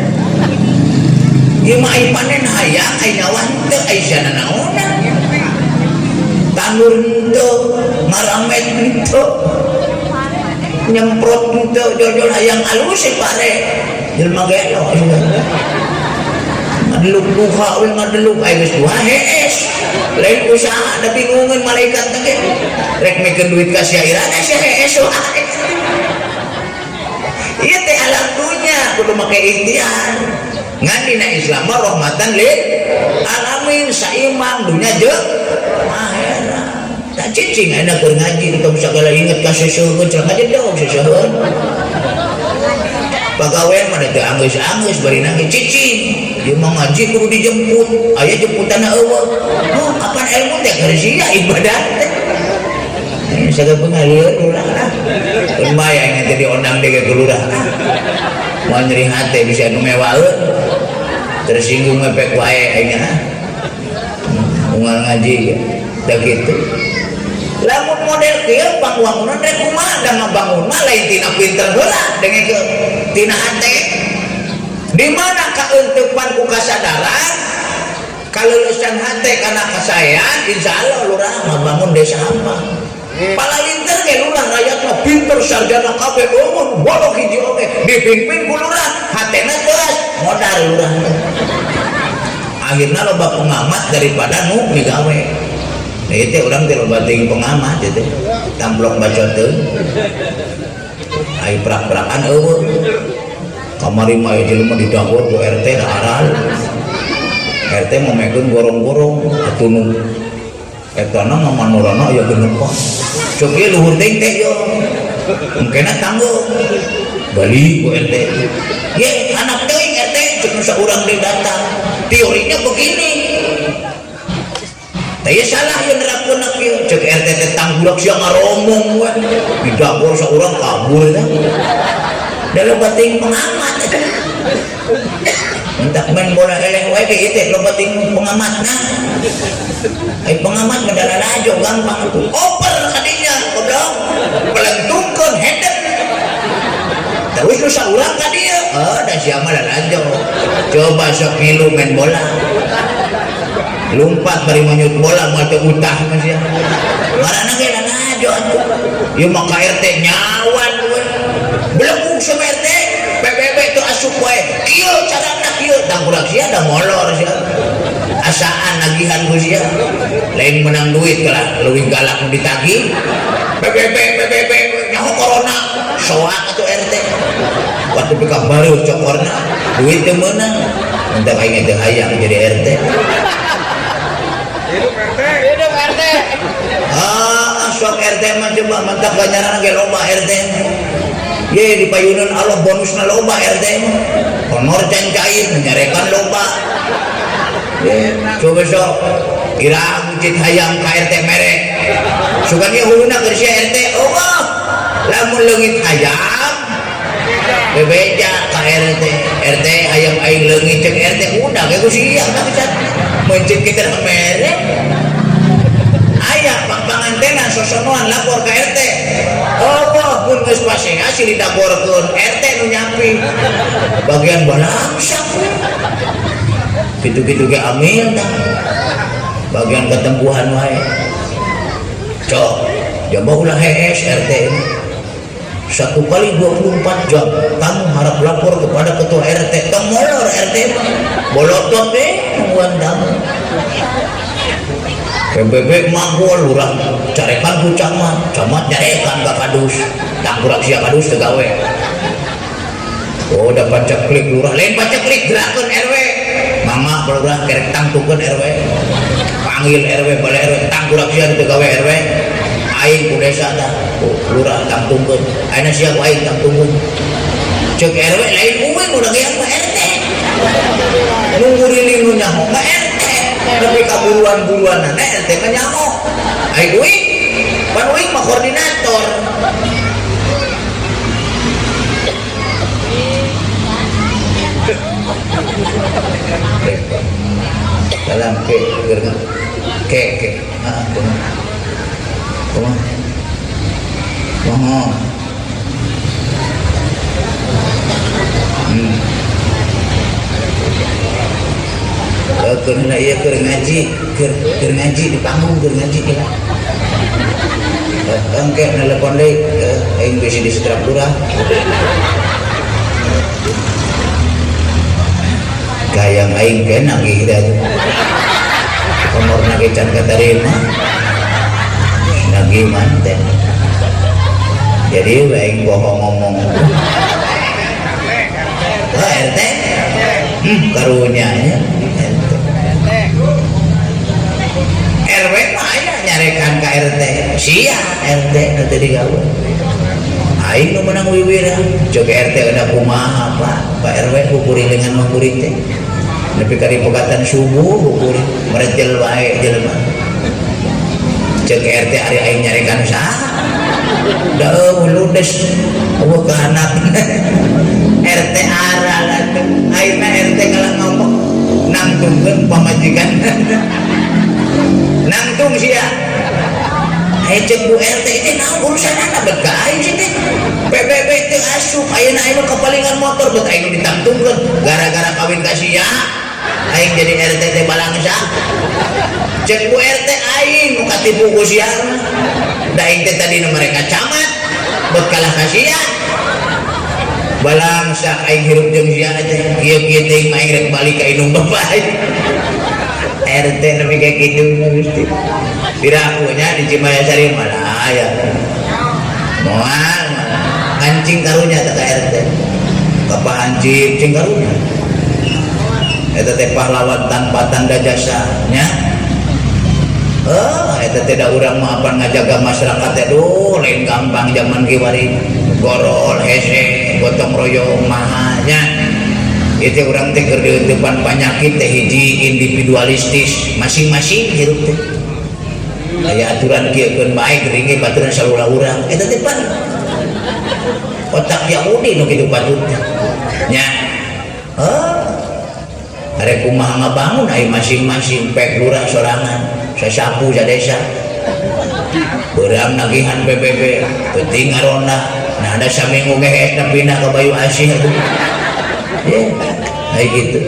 Ieu mah ai panen hayang ai nyawa henteu ai sia nanaonan. Tandur henteu, ngaramet henteu. Nyemprot henteu jol-jol hayang alus si pare. Jelema gelo. Ngadeluk duha we ngadeluk ai geus duha hees. Lain usaha da bingungeun malaikat teh ge. Rek mikeun duit ka sia irana sia hees wae. Ieu teh alam dunya kudu make ikhtiar. Ngan dina Islam mah rahmatan lil alamin saimbang dunya jeung akhirat. Tak cicing ayeuna keur ngaji tong sagala inget ka seseuheun cenah ngajedog seseuheun. Pagawean mah teu anggeus-anggeus bari nangis cicing. Ieu mah ngaji kudu dijemput, aya jemputanna eueuh. Oh, kapan ilmu teh keur sia ibadah teh. Sagala pengalir lurah lah. Keun bae aing teh diondang deui ke lurah. Moal nyeri hate bisa nu mewaeun. Tersinggung ngepek wae aing ah. Unggal ngaji teh kitu. Lamun model kieu pangwangunan rek kumaha da ngabangun mah lain tina pinter heula dengekeun tina hate. Di mana kaeuntepan ku kasadaran kaleulesan hate kana kasaean insyaallah lurah ngabangun desa apa. Palalinter ge lurah rakyat mah pinter sarjana kabeh eueuh bodoh hiji oge dipimpin ku lurah hatena teas modar lurah teh. Akhirna loba pengamat daripada nu migawe. Nah ieu teh urang teh loba teuing pengamat ieu teh. Tamplok bacoteun. Ai prak-prakan eueuh. Kamari mah ieu jelema didagor ku RT da aral. RT momekeun gorong-gorong atuh nu etana mah manorana aya genepan. Cuk ieu luhur teuing teh yo. Engkena tanggung. Balik ku RT. Ye anak teuing RT cek nu saurang deui datang. Teorinya begini. Tah ieu salah ieu nerapkeun kieu. Cek RT teh tanggulak sia ngaromong we. Didagor saurang kabur teh. Da loba teuing pengamat eta. Entak main bola eleh wae ge ieu teh loba teuing pengamatna. Ai pengamat mah da lalajo gampang atuh. Oper kadinya goblok. Pelentungkeun header. Terus nu saurang ka dieu. Oh, da sia mah lalajo. Coba sok ngilu main bola. Lumpat bari manyut bola moal teu utah mah sia. Ngaranna ge lalajo atuh. Ieu mah ka RT nyawan we. Belegug sama RT. PBB teu asup wae. Kieu carana kieu tangkurak sia da molor sia. Asaan nagihan ku sia. Lain menang duit kalah leuwih galak nu ditagih. PBB PBB nyaho corona soak atuh RT. Waktu pika baru cokorna duit teu meunang. Entah aing teh hayang jadi RT. Hidup RT. Hidup RT. Ah, sok RT mah coba mantak ganjaran ge loba RT. Ye di payunan Allah bonusna loba RT mah. Honor can cair nyarekan loba. Ye, coba sok ira mencit hayang ka RT mere. Sugan ieu huluna keur sia RT. Oh, lamun leungit hayam bebeja ka RT. RT hayam aing leungit, cek RT udah ge ku sia bangsat. Mencit kita mere. Aya pang-pangantena sosonoan lapor ke RT. Oh, pun geus pasea silih dagorkeun RT nu nyapi. Bagian balangsak. Kitu-kitu ge amil tah. Bagian ketempuhan wae. Cok, jaba ulah hees RT ini. 1 kali 24 jam kamu harap lapor kepada ketua RT. Tong molor RT mah. Bolotot deh nungguan tamu. PBB magol lurah carekan ku camat, camat nyarekan ka kadus, tangkurak sia kadus teu gawe. Oh, dapat ceklik lurah, lain paceklik gerakeun RW. Mama lurah kerek tangtukeun RW. Panggil RW, bale RW, tangkurak sia teu gawe RW. Aing ku desa tah, lurah tangtungkeun. Ayeuna sia ku aing tangtungkeun. Cek RW lain uing udah ge mah RT. Nunggu nu nyaho mah RT. Tapi kaburuan-buruan na RT mah nyaho. Aing uing, pan uing mah koordinator. Salam ke ke ke ah kumaha kumaha kumaha keur heula ieu keur ngaji, keur ngaji di panggung keur ngaji heula. Engke nelepon deui, aing bisi di setrap lurah. Gayang aing ke nagih da tuh. Honor nagih can katarima. Nagih manten. Jadi aing bohong ngomong. Oh, RT? Karunya nya. RT. RW mah aya nyarekan ka RT. Sia RT nu teu digawe. Aing nu menang wiwira. Cek RT udah kumaha Pak? Pak RW kukurilingan mah kuring teh. Nepi ka dipegatan subuh kukuring meretel wae jelema. Cek RT ari aing nyarekan saha? Da eueuh ludes eueuh ka anak. RT aral atuh. Ayeuna RT kalah ngomong nangtungkeun pamajikan. Nangtung sia. Aya cek Bu RT ini naon urusanana bet ka aing sih teh. PBB teu asup ayeuna aing kapalingan motor bet aing ditangtungkeun gara-gara kawin ka sia. Aing jadi RT teh balangsa. Cek Bu RT aing nu katipu ku sia mah. Da aing teh tadina mereka camat bet kalah ka sia. Balangsa aing hirup jeung sia teh. Kieu-kieu teh mah aing rek balik ka indung bapa aing. RT nepi ka kitu Gusti. Pirakunya di Cimayasari malah aya. Moal hancing karunya teh ka RT. Ka Pak Hancip cing karunya. Eta teh pahlawan tanpa tanda jasa nya. Oh, eta teh da urang mah apan ngajaga masyarakat teh duh lain gampang zaman kiwari. Gorol hese gotong royong mahanya. Itu urang teh keur diuntupan panyakit teh hiji individualistis masing-masing hirup teh. Aya aturan kieu keun bae geuring ge baturan salulah urang. Eta teh pan otak Yahudi nu kitu patut nya. Oh, arek kumaha ngabangun aya masing-masing pek lurah sorangan sasapu sadesa. Beurang nagihan PBB penting ngaronda. Nah ada saminggu gehes pindah ke Bayu Asih atuh. Ya, kayak gitu.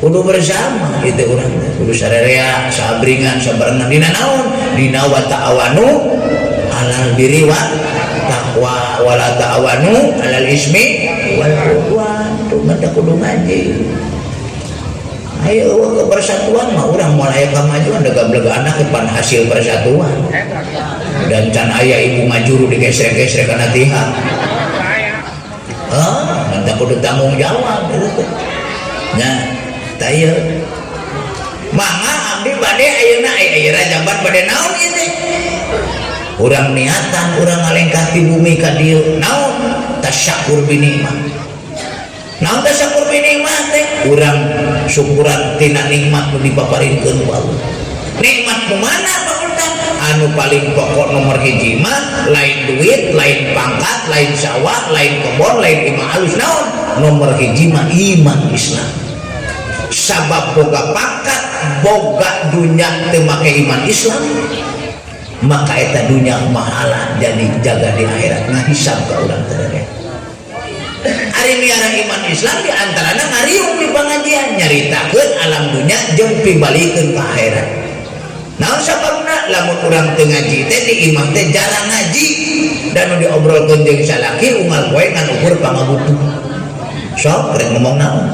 Kudu bersama gitu urang teh. Kudu sarerea, sabringan, sabarengan dina naon? Dina wa ta'awanu alal birri wa taqwa wala ta'awanu alal ismi wal udwan. Tuh mah teh kudu ngaji. Ayo kepersatuan mah urang moal aya kamajuan da gableg anak pan hasil persatuan. Dan can aya ibu ngajuru digesrek-gesrek kana tihang. Ah, mantap kudu tanggung jawab gitu teh. Nya. Tah ieu mangga abdi bade ayeuna aya rajaban bade naon ieu teh? Urang niatan urang ngalengkah ti bumi ka dieu naon? Tasyakur bi nikmat. Naon tasyakur bi nikmat teh? Urang syukuran tina nikmat nu dipaparinkeun ku Allah. Nikmat nu mana, Pak Ustaz? Anu paling pokok nomor hiji mah lain duit, lain pangkat, lain sawah, lain kebon, lain imah alus, naon? Nomor hiji mah iman Islam. Sabab boga pangkat, boga dunya teu make iman Islam, maka eta dunya mahala jadi jaga di akhirat ngahisab ka urang teh. Ari miara iman Islam di antarana ngariung di pengajian nyaritakeun alam dunya jeung pibalikeun ka akhirat. Naon sababna? Lamun urang teu ngaji teh di imah teh jarang ngaji dan nu diobrolkeun jeung salaki unggal poe ngan ukur pangabutuh. Sok rek ngomong naon?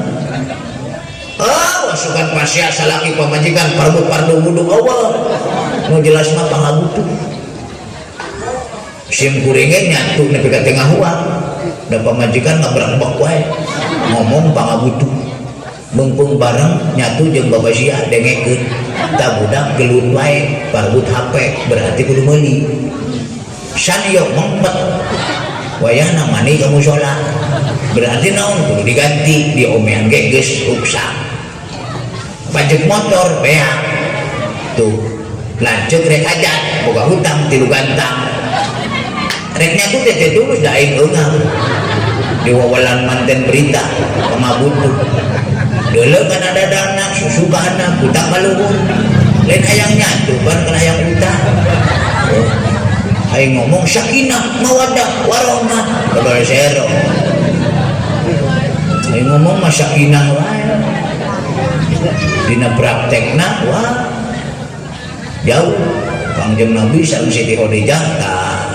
Ah, wasukan pasya salaki pamajikan parbu pardu wudu Allah. Nu jelas mah pangabutuh. Sim kuringnya nyatu nepi ka tengah huang. Da pamajikan ngabrak-bak wae. Ngomong pangabutuh. Mumpung bareng nyatu jeung babasia dengekeun. Ta budak gelut wae parebut HP, berarti kudu meuli. San ieu mempet. Wayahna mani ka mushola. Berarti naon kudu diganti diomean ge geus ruksak. Pajak motor beak. Tuh, lanceuk rek hajat boga hutang 3 gantang. Rek nyatu teh teh tulus da aing eungah. Diwawalan manten berita pangabutuh. Deuleu kana dadana susu ka anak hutang ka luhur. Lain hayang nyatu ban kana hayang utang. Oh. Aing ngomong sakinah mawaddah warahmah badal sero. Aing ngomong mah sakinah wae. Dina praktekna wah jauh. Kangjeng Nabi sareng Siti Khadijah tah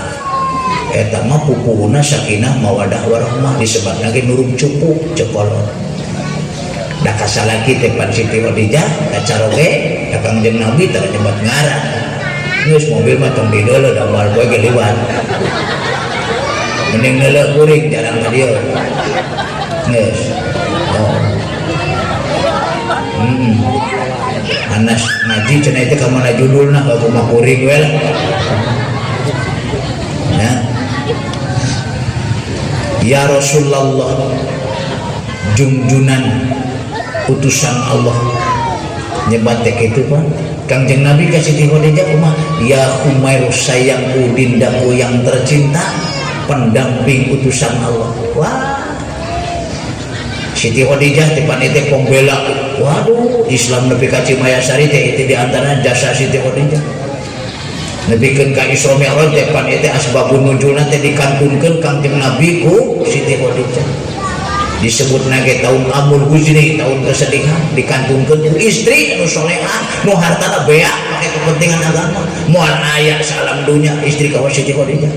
eta mah pupuhuna sakinah mawadah warahmah disebutna ge nurung cupu cekolot. Da kasalaki teh pan Siti Khadijah kacaroge da Kangjeng Nabi tara nyebat ngaran. Geus mobil mah tong dideuleu da moal poe ge liwat. Mending neuleuh kuring jarang ka dieu. Geus. Oh. Anas ngaji cenah itu ka mana judulna ka kumaha kuring we lah. Nah. Ya Rasulullah, jungjunan utusan Allah nyebat teh kitu Pak. Kangjeng Nabi ka Siti Khadijah kumaha? Ya Humair sayangku, dindaku yang tercinta, pendamping utusan Allah. Wah. Siti Khadijah teh pan teh pembela. Waduh, Islam nepi ka Cimayasari teh itu di antara jasa Siti Khadijah. Nepikeun ka Isra Mi'raj teh pan teh asbabun nuzulna teh dikantunkeun Kangjeng Nabi ku Siti Khadijah. Disebut nage tahun Amul Huzni, tahun kesedihan, dikantunkeun ku istri anu solehah, nu hartana beak make kepentingan agama. Moal aya salam dunya istri ka Siti Khadijah.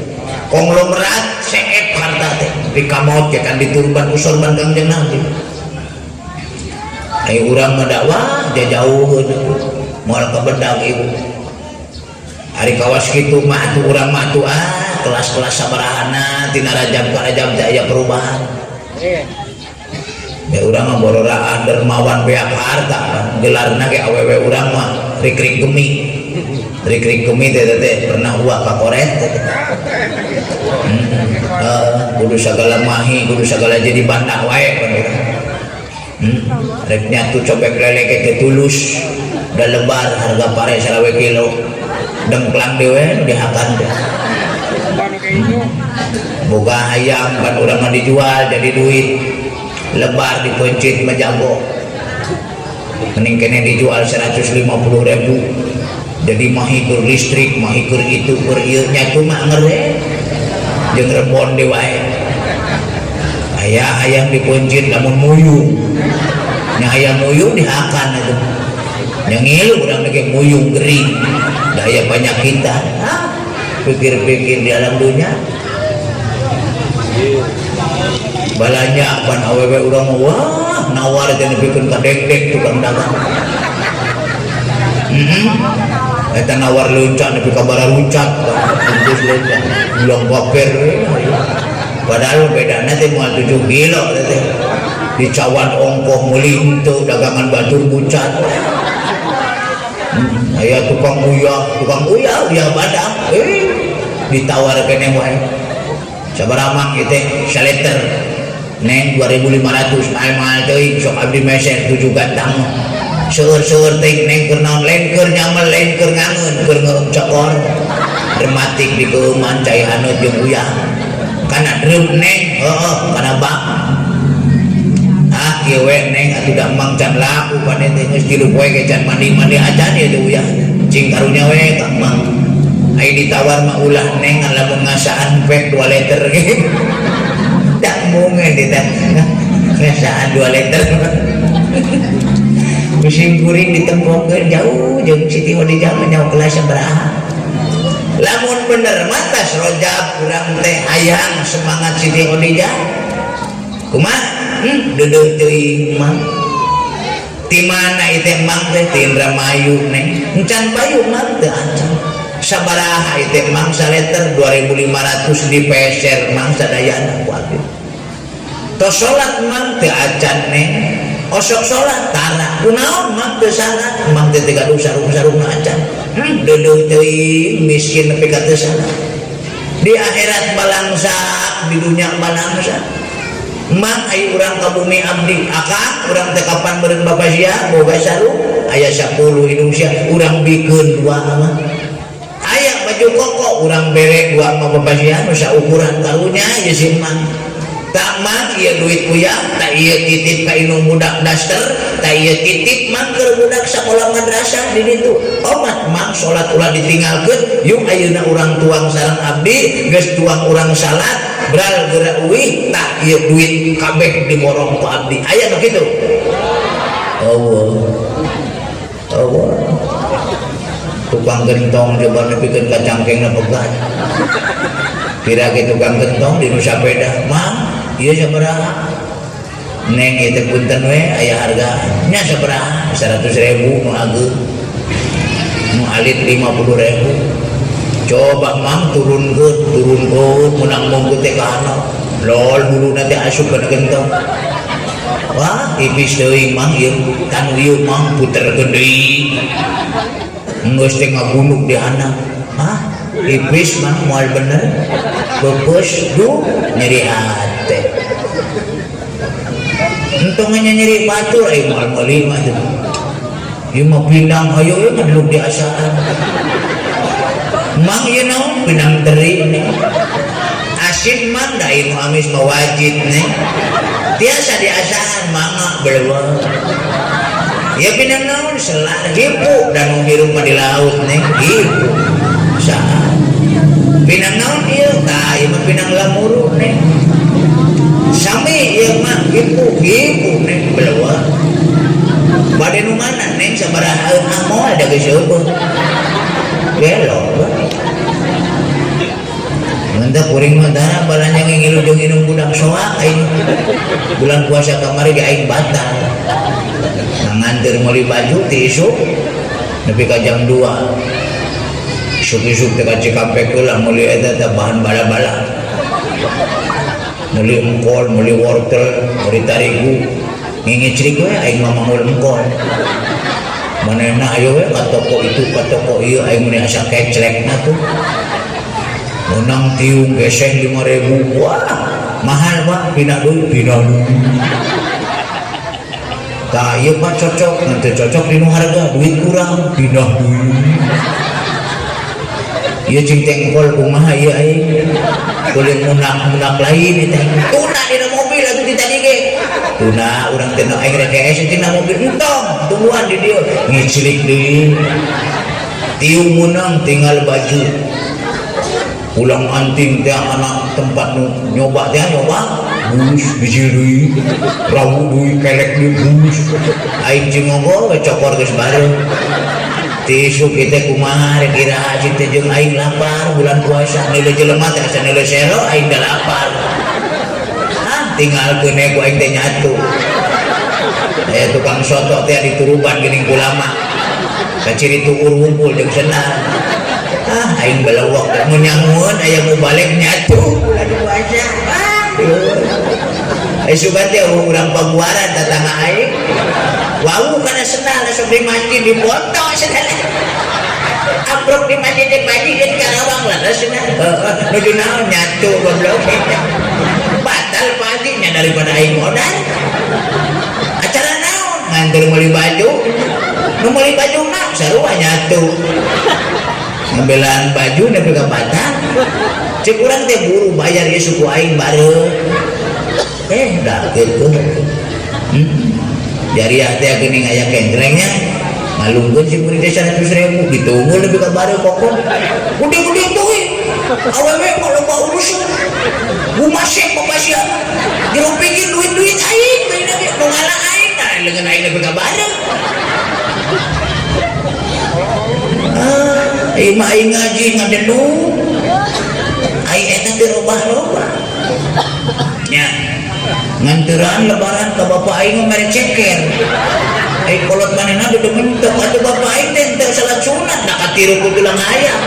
Konglomerat seep harta teh dikamaut ya kan diturban usorban Kangjeng Nabi. Ayo urang mah dakwah jauh moal kabedag ibu. Ari kawas kitu mah atuh urang mah atuh ah kelas-kelas sabarahana tina rajab ka rajab teh aya perubahan. Ya urang mah bororaan dermawan beak harta gelarna ge awewe urang mah rikrik gemi. Rikrik gemi teh teh pernah uak ka koret teh. Kudu sagala mahi, kudu sagala jadi banda wae pan urang. Rek nyatu cobek lele ge teh tulus. Da lebar harga pare 25 kilo. Dengklang dewe dihakan teh. Boga hayam kan urang mah dijual jadi duit. Lebar dipencit mah jago. Mending kene dijual 150.000. Jadi mahi keur listrik, mahi keur itu keur ieu nyatu mah ngere. Jeung rebon deui wae. Aya hayam dipencit lamun muyung. Nya hayam muyung dihakan itu. Nya ngilu urang ge muyung gering. Da aya panyakitan. Ah, pikir-pikir di alam dunia. Balanya pan awewe urang mah wah nawar teh nepikeun ka dek-dek tukang dagang. Eta nawar leunca nepi ka bara luncat, bungkus leunca, ulang baper we. Padahal bedana teh moal 7 kilo teh. Dicawan ongkoh meuli henteu, dagangan batur bucat. Aya tukang uyah, tukang uyah, uyah badak. Eh, ditawar keneh wae. Sabaraha, Mang, ieu teh saliter? Neng, 2500. Mahal-mahal teuing, sok abdi meser 7 gantang. Seueur-seueur teuing, Neng. Keur naon? Lain keur nyamel, lain keur ngangeun, keur ngeueum cokor. Rematik di keueuman cai haneut jeung uyah. Kana drum, Neng? Heeh, kana bak. Ah, kieu we, Neng, atuh da Mang can laku pane teh geus 3 poe ge can mandi-mandi acan ieu teh uyah. Cing karunya we ka Mang. Ai ditawar mah ulah, Neng, ngan lamun ngasaan pek 2 liter ge. Tak mungkin kita ngasaan 2 liter. Musim kuring ditempongkeun jauh jeung Siti Khadijah mah nyaho kelas sabaraha. Lamun bener mah tas Rojab urang teh hayang semangat Siti Khadijah. Kumaha? Deudeuh teuing, Mang. Ti mana ieu teh, Mang, teh? Ti Indramayu, Neng. Encan payu, Mang? Teu acan. Sabaraha ieu teh, Mang, saliter? 2500. Dipeser, Mang, sadayana ku abdi. Tos salat, Mang? Teu acan, Neng. Osok salat tara? Kunaon, Mang, teu salat? Mang teh teu gaduh sarung-sarungna acan. Deudeuh teuing, miskin nepi ka teu salat. Di akhirat balangsa, di dunia balangsa. Mang, ayo urang ka bumi abdi. Akang, urang teh kapan meureun bapak sia boga sarung aya 10 hidung sia, urang bikeun dua mah. Aya baju koko, urang bere dua mah bapak sia nu saukuran. Karunya ieu si Mang. Tak, Mang, ieu duit uyah. Tak ieu titip ka indung budak daster. Tak ieu titip, Mang, keur budak sakola madrasah di ditu. Omat, Mang, salat ulah ditinggalkeun. Yuk, ayeuna urang tuang sareng abdi. Geus tuang urang salat bral geura uih. Tak ieu duit kabeh diborong ku abdi. Aya nu kitu? Allah Allah. Tukang gentong coba nepikeun ka cangkengna pegat. Kira ge tukang gentong di nu sapeda. Mang, ieu sabaraha, Neng? Ieu teh punten we, aya harga nya. Sabaraha? 100.000 nu ageung, nu alit 50.000. Coba, Mang, turunkeun, turunkeun, menang monggo teh ka handap lol buluna teh asup kana gentong. Wah, tipis teuing, Mang, ieu. Tanu ieu, Mang, puterkeun deui. Geus teh ngagunuk di handap. Hah, tipis, Mang, moal bener. Peupeus duh, nyeri hate. Entong nya nyeri batur, ai moal meuli mah teh. Ieu mah pinang, hayo ieu ngadeluk di asaan. Mang, ieu naon? Pinang teri nih. Asin, Mang, da ieu nu amis mah wajib nih. Tiasa diasaan, mangga beleuweung. Ya pinang naon? Selar hipu, dan nu hirup mah di laut nih, hipu. Saha? Pinang naon ieu? Tah, ieu mah pinang lamuru nih. Sami ieu mah hipu, hipu nih, beleuweung. Bade nu mana, Neng, sabaraha? Ah, moal da geus eueuh. Gelo. Mantap kuring mah tara balanya ngilu jeung indung budak soak aing. Bulan puasa kamari ge aing batal. Nganter meuli baju ti isuk nepi ka jam 2. Isuk-isuk teh ka Cikampek heula meuli eta teh bahan bala-bala. Meuli engkol, meuli wortel, meuli tarigu. Ngingicrik we aing mah manggul engkol. Manehna ayo we ka toko itu, ka toko ieu, aing mun asa keclekna tuh. Menang tiung geseng 5.000. Wah, mahal, Pak. Pindah duit, pindah duit. Tah, ieu, Pak, cocok, nanti cocok dinu harga, duit kurang, pindah duit. Ieu cing tengkol kumaha ieu aing? Kulit munak-munak lain teh. Tuna dina mobil atuh di tadi ge. Tuna urang teh aing rek es dina mobil, entong, tungguan di dieu. Ngicilik deui. Tiung menang tinggal baju. Pulang anting teh anak tempat nu nyoba teh nyoba bus bijil deui, rawu deui, kelek deui, bus aing cingogo we cokor geus bareng. Ti isuk ieu teh kumaha rek iraha cing teh jeung aing lapar bulan puasa, nilai jelema teh asa nilai sero, aing da lapar. Ah, tinggalkeun we ku aing teh nyatu. Aya tukang soto teh dituruban geuning kulama kaciri tuur wungkul jeung sendal. Ah, aing belewok mun nyangueun aya mu balik nyatu bulan puasa. Ah. Sugan teh urang pabuaran tatangga aing. Wau kana sendal sok di masjid dipoto sendal. Amprok di masjid di masjid di Karawang lah cenah. Heeh, nuju naon nyatu goblok. Batal pajinya daripada aing modal. Acara naon? Nganter meuli baju. Nu meuli baju mah sarua nyatu. Ngambelan baju nepi ka batal. Cek urang teh buru bayar ieu suku aing bareng. Dah gitu. Jariah teh geuning aya kengrengnya. Ngalungkeun si murid teh 100.000 ditunggu lebih ka bareng kokon. Gede-gede tuh we. Awewe mah loba urusan. Gumasek papasian. Jero pikir duit-duit aing bae ge nu ngala aing nah leungeun aing lebih ka bareng. Ah, ieu mah aing ngaji ngadendung. Aing eta teh robah-robah. Nya. Nganteran lebaran ka bapak aing mah mere ceker. Ai kolot manehna deui mentok atuh bapak aing teh teu salat sunat da katiru ku tulang ayam.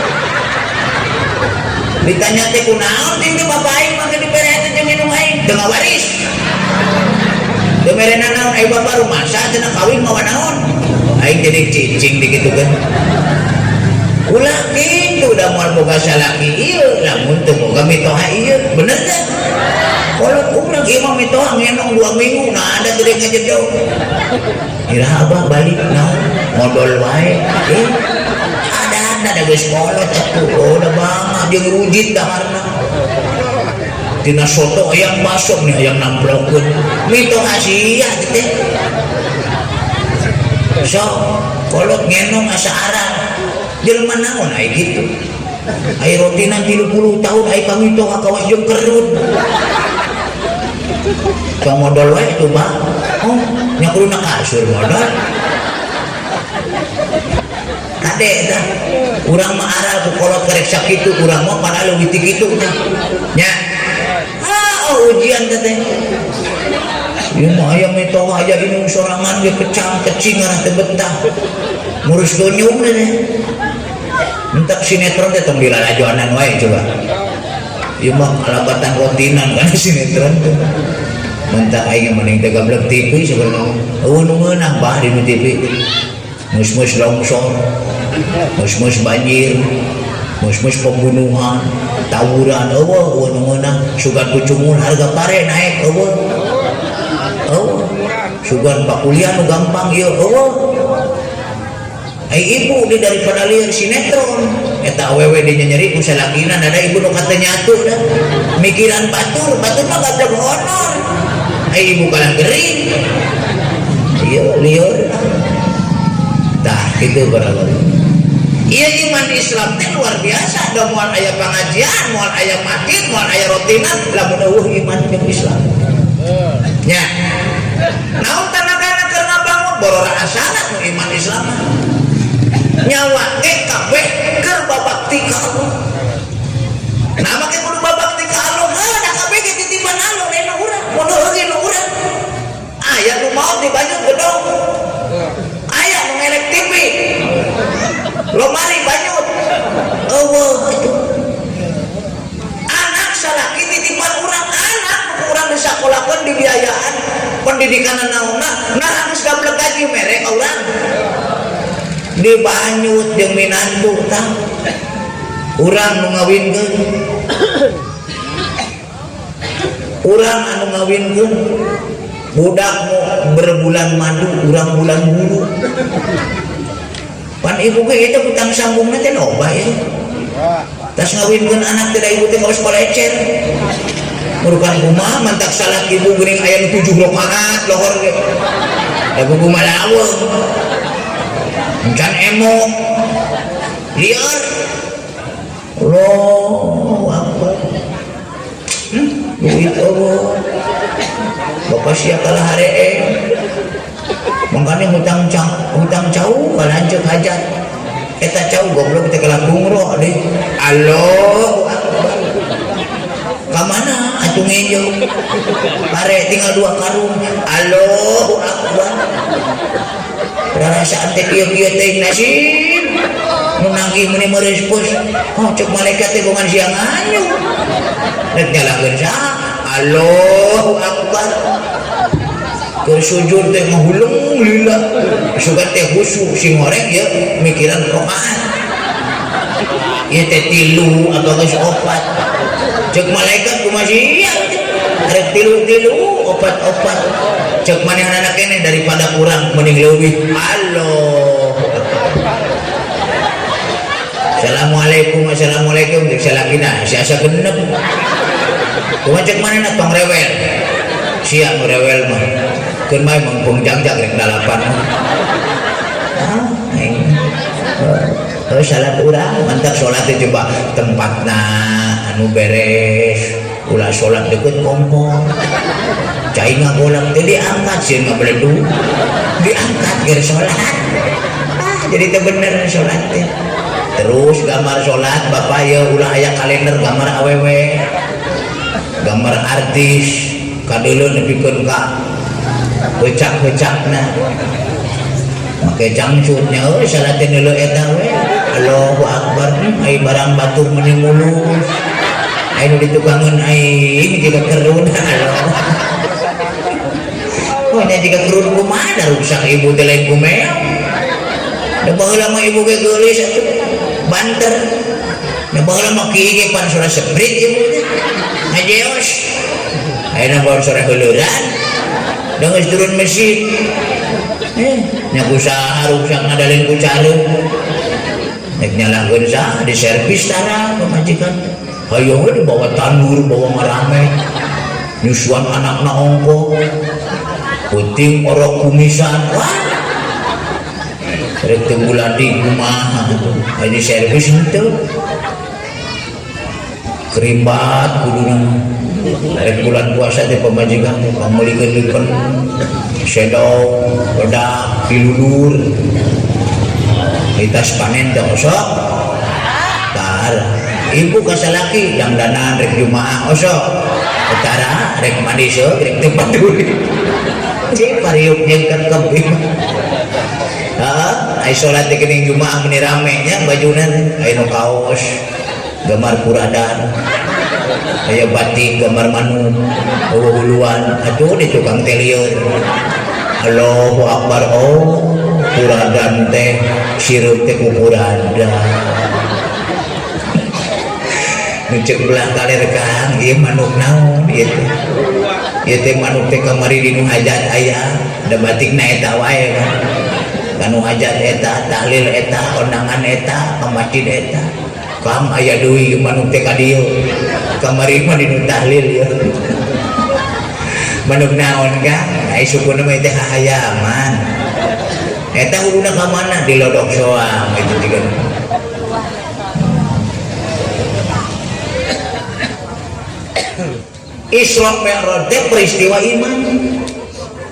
Ditanya teh kunaon teh bapak aing mah dibere eta jeung minum aing teu ngawaris. Teu mere naon ai bapak rumasa cenah kawin mawa naon. Aing jadi cicing dikitukeun. Ulah kitu da moal boga salaki ieu lamun teu boga mitoha ieu bener teh. Kolot urang ieu mah mitoha ngenong 2 minggu nah ada teu ngajedog. Iraha abah balik naon modal wae. Ada ada geus kolot atuh oh da bangga jeung rujit daharna. Tina soto ayam basok nih ayam namplokeun. Mitoha sia teh. So kolot ngenong asa arang. Jelema naon ai kitu. Ai rotinan 30 tahun ai pamitoha kawas jeung kerut. Tong modal wae tuh bang. Oh, nya kudu na kasur modal. Kade tah. Urang mah aral ku kolot karek sakitu, urang mah padahal leuwih ti kitu tah. Nya. Ah, oh, ujian teh teh. Ieu mah aya mitoha aya indung sorangan ge kecang kecing ngarah teu betah. Ngurus donyum teh. Entak sinetron teh tong dilalajoanan wae coba. Ieu mah kalabatan rotinan kan sinetron teh. Mentak aing mending teh gablek TV sebenarnya. Eueuh nu ngeunah bah di TV. Mus-mus longsor, mus-mus banjir, mus-mus pembunuhan, tawuran, eueuh eueuh nu ngeunah sugan kucumul harga pare naik eueuh. Eueuh. Sugan pakuliah nu gampang ieu eueuh. Ai ibu di daripada lieur sinetron eta awewe di nyeri ku salakina ada ibu nu kata nyatu dah mikiran batur batur mah gablek honor ai ibu kalah gering ieu lieur tah kitu barang. Ieu iman Islam teh luar biasa da moal aya pangajian moal aya masjid moal aya rotinan lamun eueuh iman jeung Islam nya naon tanagana keur ngabangun borora asana nu iman Islam mah nyawa ge kabeh keur babakti ka Allah. Nah make kudu babakti ka Allah mah da kabeh ge titipan Allah lain nu urang mun heueuh nu urang. Aya nu maot di banyut gedong. Aya nu ngelek TV. Lomari banyut. Eueuh kitu. Anak salaki titipan urang, anak nu urang disakolakeun dibiayaan pendidikan naonna nah geus gablek gaji mere ka urang. Dibanyut jeung minantu tah urang nu ngawinkeun urang anu ngawinkeun budak mu berbulan madu urang bulan bulu pan ibu ge eta hutang sambungna teh loba ya tas ngawinkeun anak teh da ibu teh kawas palecer murukan kumaha mantak salah ibu geuning aya nu 7 rakaat lohor ge da buku malaweng encan emok liar Allahu Akbar. Duit Allah bapak sia kalah haree mangkane hutang hutang cau kalanceuk hajat eta cau goblok teh kalah umroh deui Allahu Akbar ka mana atuh ngejo pare tinggal 2 karung Allahu Akbar rarasaan teh kieu-kieu teh nasib nu nagih meuni meureus pus oh cek malaikat teh bongan siang anyu rek nyalahkeun saha Allahu Akbar, keur sujud teh ngahuleng lila, sugan teh khusyuk sing horeng ya mikiran rakaat ieu teh tilu atau geus opat. Cek malaikat, kumaha sia rek tilu-tilu, opat-opat? Cek manehna keneh, daripada kurang mending leuwih. Allah. Assalamualaikum, assalamualaikum. Cek salakina, si asa genep. Kumaha cek manehna? Tong rewel sia, nu rewel mah keun bae mangpung jagjag rek dalapan. Ah, aing. Oh, salat urang mantap. Salat teh coba tempatna anu beres, ulah salat deket kompor, cai ngagolak teh diangkat, sieun ngabeledug diangkat keur salat. Ah, jadi teu bener salat teh. Terus gambar salat, bapak ya, ulah aya kalender gambar awewe, gambar artis kadeuleu nepikeun ka pecak-pecakna, make cangcutnya. Euy, salat teh neuleu eta we. Allahu Akbar. Ai barang batur meuni mulus, ai nu ditukangeun aing jiga kerun. Allah. Oh, nya jiga kerun kumaha da ruksak ibu teh, lain ku meong. Da baheula mah ibu ge geulis atuh, banter. Da baheula mah kieu ge pan sora seprit ibu teh. Ngajeos. Ayeuna baru sore heuleuran. Da geus turun mesin. Eh, nya ku saha ruksak ngadalin ku careum. Rek nyalahkeun saha, di servis tara pamajikan. Hayoh we dibawa tandur, bawa marame. Nyusuan anakna ongko. Puting orok kumisan. Wah. Rek teu buladi kumaha atuh. Aya di servis henteu. Kerimbat kuduna. Rek bulan puasa teh pamajikan teh pameulikeun lipen, sendok, bedak, pilulur. Litas panen teh osok. Tar. Ibu ka salaki dangdanan rek jumaah osok. Utara rek mandi seuk rek teu paduli. Cik pariuk jeung kekep. Heeh, ai salat teh geuning jumaah meuni rame nya bajuna teh. Aya nu kaos gambar kuradan, aya batik gambar manuk, eueuh huluan, atuh di tukang teh lieur. Allahu Akbar, oh, kuradan teh sirup teh ku kuradan. Nu ceuk belah kaler, Kang, ieu manuk naon ieu teh? Ieu teh manuk teh kamari di nu hajat aya, da batikna eta wae kan. Kanu hajat eta, tahlil eta, kondangan eta, ka masjid eta. Kang, aya deui manuk teh ka dieu. Kamari mah di nu tahlil ieu. Manuk naon, Kang? Ai sukuna mah teh hayaman. Eta huluna ka mana? Di lodok soang itu juga. Isra Mi'raj teh peristiwa iman,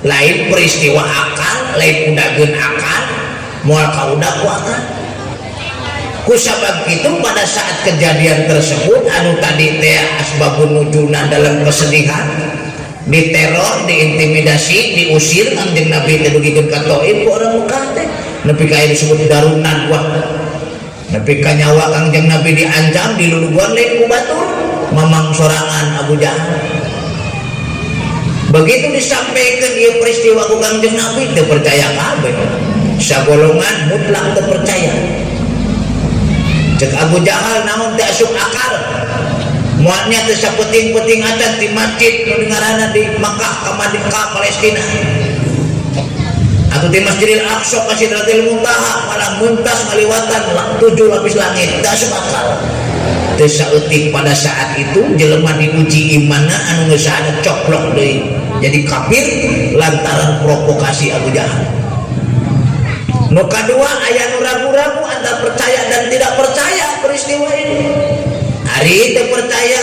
lain peristiwa akal, lain udageun akal, moal kaudag ku akal. Kusabab itu pada saat kejadian tersebut anu tadi teh asbabun nuzulna dalam kesedihan, diteror, diintimidasi, diusir Kangjeng Nabi teh dugikeun ka Thaif ku orang Mekah teh, nepi ka disebut darunan. Wah, nepi ka nyawa Kangjeng Nabi diancam, diluluguan lain ku batur, mamang sorangan Abu Jahal. Begitu disampaikan ieu peristiwa ku Kangjeng Nabi, teu percaya kabeh. Sagolongan mutlak teu percaya. Cek Abu Jahal, naon teu asup akal, muatnya teu sapeting-peting acan di masjid nu ngaranna di Makkah ka Madinah ka Palestina atau di Masjidil Aqsa ka Sidratil Muntaha, malah muntas ngaliwatan tujuh lapis langit, teu asup akal. Teu saeutik pada saat itu jelema diuji imanna, anu geus ada coplok deui jadi kafir lantaran provokasi Abu Jahal. Nu kadua, aya nu ragu-ragu antara percaya dan tidak percaya peristiwa ini. Ari teu percaya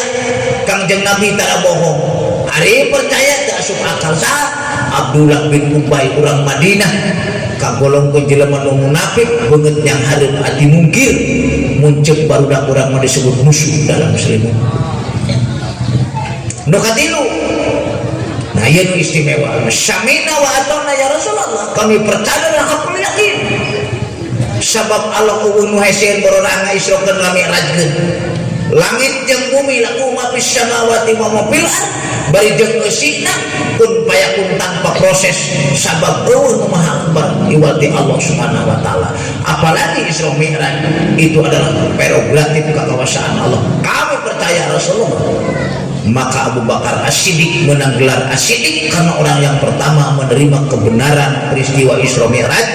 Kangjeng Nabi tara bohong. Ari percaya teu asup akal. Saha? Abdullah bin Ubay, urang Madinah, kagolong ke jelema nu munafik, beungeut yang hareup ati mungkir, muncul barudak urang mah disebut musuh dalam selimut. Nu katilu, nah, ieu nu istimewa. Sami'na wa ata'na ya Rasulullah. Kami percaya dan hakul yakin. Sabab Allah eueuh nu hese bororang ngaisrokeun ngami'rajkeun. Langit jeung bumi, lahu ma fis samawati wa ma fil ard, bari jeung eusina kun fayakun tanpa proses, sabab euweuh nu maha akbar iwati Allah Subhanahu wa taala. Apalagi Isra Mi'raj itu adalah prerogatif kekuasaan Allah. Kami percaya Rasulullah. Maka Abu Bakar As-Siddiq menang gelar As-Siddiq karena orang yang pertama menerima kebenaran peristiwa Isra Mi'raj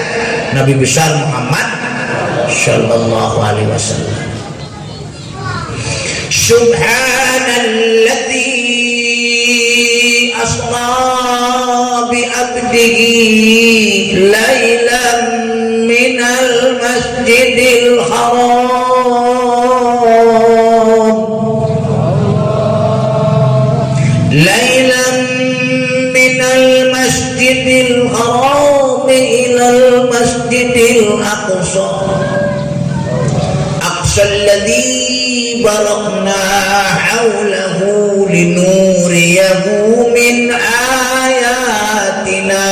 Nabi besar Muhammad sallallahu alaihi wasallam. Subhanalladzi asra bi abdihi lailan minal masjidil haram, lailan minal masjidil haram ilal masjidil aqsa, aqsa alladhi barakna hawlahu linuriyahu min ayatina,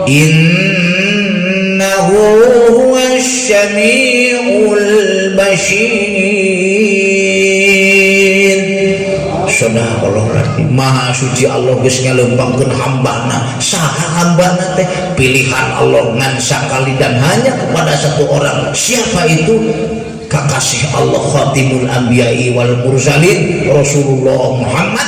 innahu huwas samiul basir. Sadaqallah. Maha suci Allah geus ngaleumpangkeun hambana. Saha hambana teh? Pilihan Allah ngan sakali dan hanya kepada satu orang. Siapa itu? Kakasih Allah, khatimul anbiya'i wal mursalin, Rasulullah Muhammad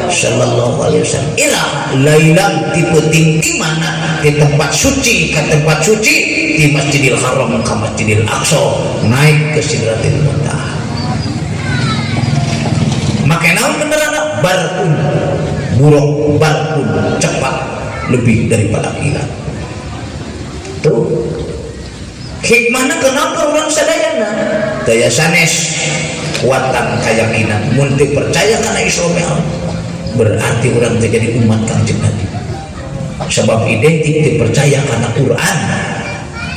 sallallahu alaihi wasallam. Ila lailan, ti peuting, di mana? Di tempat suci ke tempat suci, di Masjidil Haram ke Masjidil Aqsa, naik ke Sidratil Muntaha. Make naon kendaraan? Barqun, buraq, barqun, cepat lebih daripada kilat. Tuh hikmahnya, kenapa orang sadayana daya sanes kuatan keyakinan. Mun teu percaya kana Isra Mi'raj, berarti orang terjadi umat Kangjeng Nabi, sebab identik dipercaya karena Quran.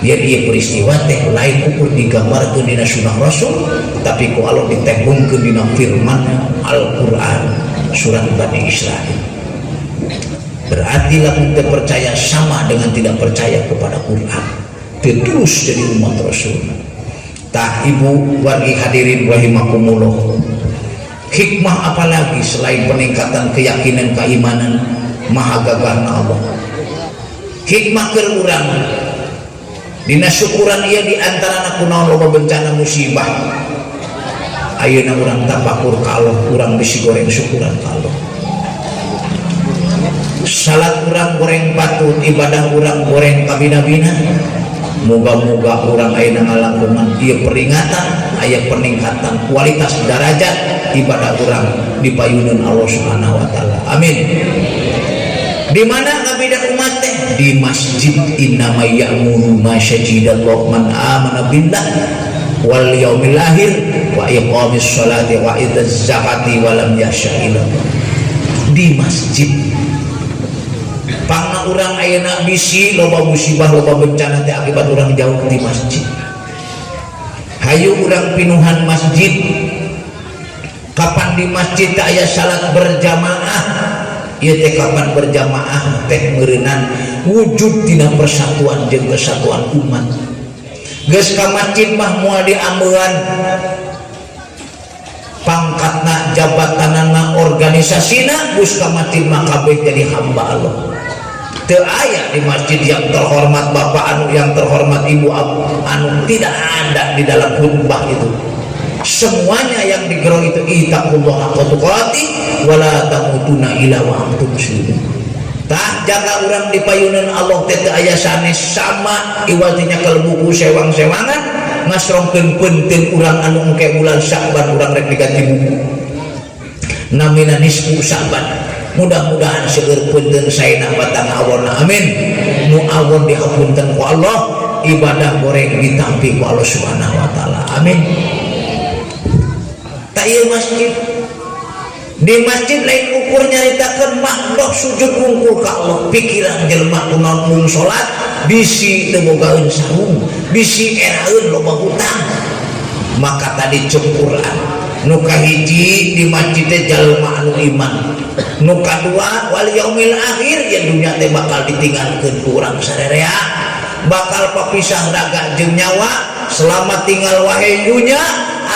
Biar ieu peristiwa teh lain ukur digambarkeun dina sunnah Rasul, tapi ku Allah ditembungkeun dina firman Al-Quran surat Bani Israel. Berarti lamun teu percaya sama dengan tidak percaya kepada Quran, terus jadi umat Rasul. Tah, ibu wargi hadirin rahimakumullah, hikmah apalagi selain peningkatan keyakinan, keimanan, maha gagahna Allah? Hikmah keur urang dina syukuran ieu, di antara kunaon loba bencana musibah ayeuna, urang tapakur ka Allah, urang bisi goreng syukuran ka Allah. Salat urang goreng patut, ibadah urang goreng kabina-bina. Moga-moga urang ayeuna ngalangkungan ieu peringatan aya peningkatan kualitas derajat ibadah urang dipayuneun Allah Subhanahu wa taala. Amin. Di mana ngabida umat teh? Di masjid. Innama ya'muru masajidallah man amana billah wal yaumil akhir wa iqamis sholati wa itaz zakati wa lam yakhsha illallah. Di masjid. Pangna urang ayeuna bisi loba musibah, loba bencana teh akibat urang jauh di masjid. Hayu urang pinuhan masjid. Kapan di masjid teh aya salat berjamaah? Ieu teh kapan berjamaah teh meureunan wujud dina persatuan jeung kesatuan umat. Geus ka masjid mah moal diambean pangkatna, jabatanana, organisasina. Geus ka masjid mah kabeh jadi hamba Allah. Teu aya di masjid yang terhormat bapak anu, yang terhormat ibu anu, tidak ada di dalam khutbah itu. Semuanya yang digerong itu ittaqullah haqqa tuqatih wala tamutunna illa wa antum muslimun. Tah, jaga urang dipayunan Allah teh teu aya sanes sama iwatinya kalau buku sewang-sewangan ngasrongkeun penting urang anu engke bulan Syakban urang rek diganti buku, namina nisfu Syakban. Mudah-mudahan seueur punten saena batang awonna. Amin. Nu awon dihapunten ku Allah, ibadah goreng ditampi ku Allah Subhanahu wa taala. Amin. Tak ieu masjid, di masjid lain ukur nyaritakeun makhluk sujud wungkul ka Allah. Pikiran jelema kunaon mung salat, bisi teu bogaeun sarung, bisi eraeun loba hutang. Maka tadi cek Quran, nu kahiji di masjid teh jalma anu iman, nu kadua wal yaumil akhir. Ya, dunia teh bakal ditinggalkeun ku urang sarerea, bakal papisah raga jeung nyawa. Selamat tinggal wahai dunya,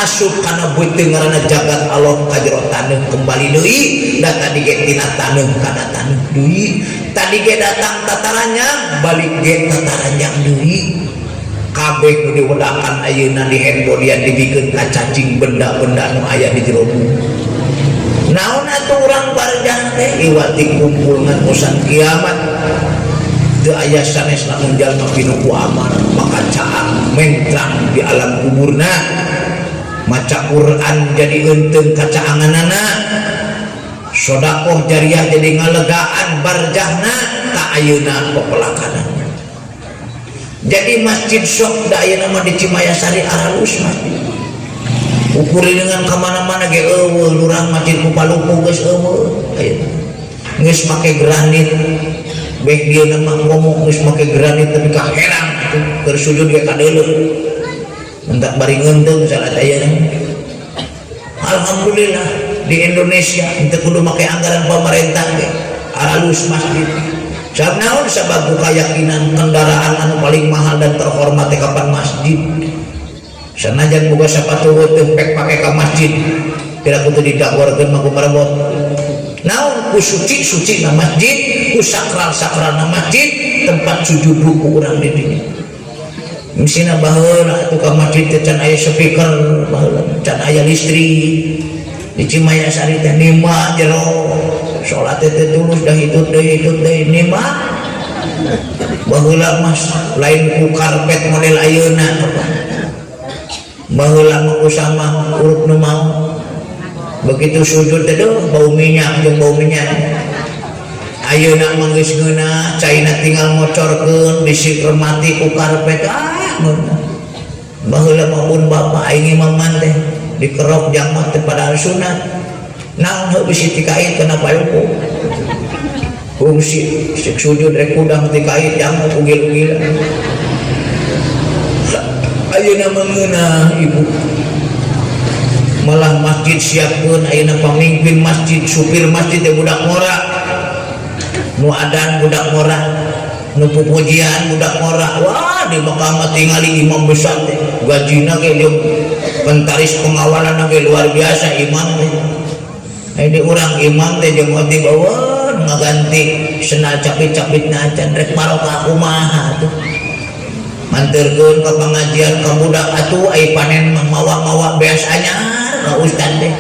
asup kana beuteung ngaranna jagat Allah ka jero taneuh kembali deui. Da tadi ge tina taneuh kana taneuh deui, tadi ge datang tataranjang, balik ge tataranjang deui. Kabeh nu diwedakan ayeuna di handbodyan dibikeun ka cacing benda-benda nu aya di jero bumi. Naon atuh urang barjah teh iwati kumpul ngan urusan kiamat teu aya sanes lamun jalma pinuh ku amal maka caang mengkrang di alam kuburna, maca Quran jadi eunteng kacaanganana, sodakoh jariah jadi ngalegaan barjahna. Tak ayeuna pepelakanana jadi masjid sok da ayeuna mah di Cimayasari aralus masjid. Ukuringan kemana-mana ge euweuh lurah masjid ku palupu geus euweuh ayeuna. Geus make granit baik dia mah ngomong geus make granit tapi ka herang atuh keur sujud ge kadeuleu mentak bari ngeunteung salat ayeuna. Alhamdulillah di Indonesia henteu kudu make anggaran pemerintah ge aralus masjid. Sabab naon? Sabab ku keyakinan kendaraan anu paling mahal dan terhormat teh kapan masjid. Sanajan boga sapatu teu pek pake ka masjid, tidak kudu didagorkeun mah kumarebot. Naon? Ku suci suci na masjid, ku sakral sakral na masjid, tempat sujud ruku urang di dinya. Misina baheula atuh ka masjid teh can aya speaker, baheula can aya listrik. Di Cimayasari teh nima jero salat teh tulus dah hitut deui hitut deui nima. Baheula mas lain ku karpet model ayeuna. Baheula mah kusama urut nu mau begitu sujud teh duh bau minyak jeung bau minyak. Ayeuna mah geus ngeunah, caina tinggal ngocorkeun disikremati ku karpet, ah ngeunah. Baheula mah pun bapak aing imaman teh dikerok janggot teh padahal sunat. Naon heuh bisi tikait kana paluku. Fungsi sik sujud rek kudang tikait janggot ugil-ugilan. Ayeuna mah ngeunah ibu. Malah masjid siapkeun ayeuna pamimpin masjid, supir masjid teh budak ngora. Nu adan budak ngora, nu pupujian budak ngora. Wah, di Mekah mah tingali imam besar teh gajina ge jeung pentaris pengawalan ge luar biasa imam teh. Ini urang imam teh jeung khotib eueuh ngaganti sendal capit-capit acan rek barokah kumaha tuh. Manterkeun ka pengajian ka budak atuh ai panen mah mawa-mawa beas anyar ka ustad teh.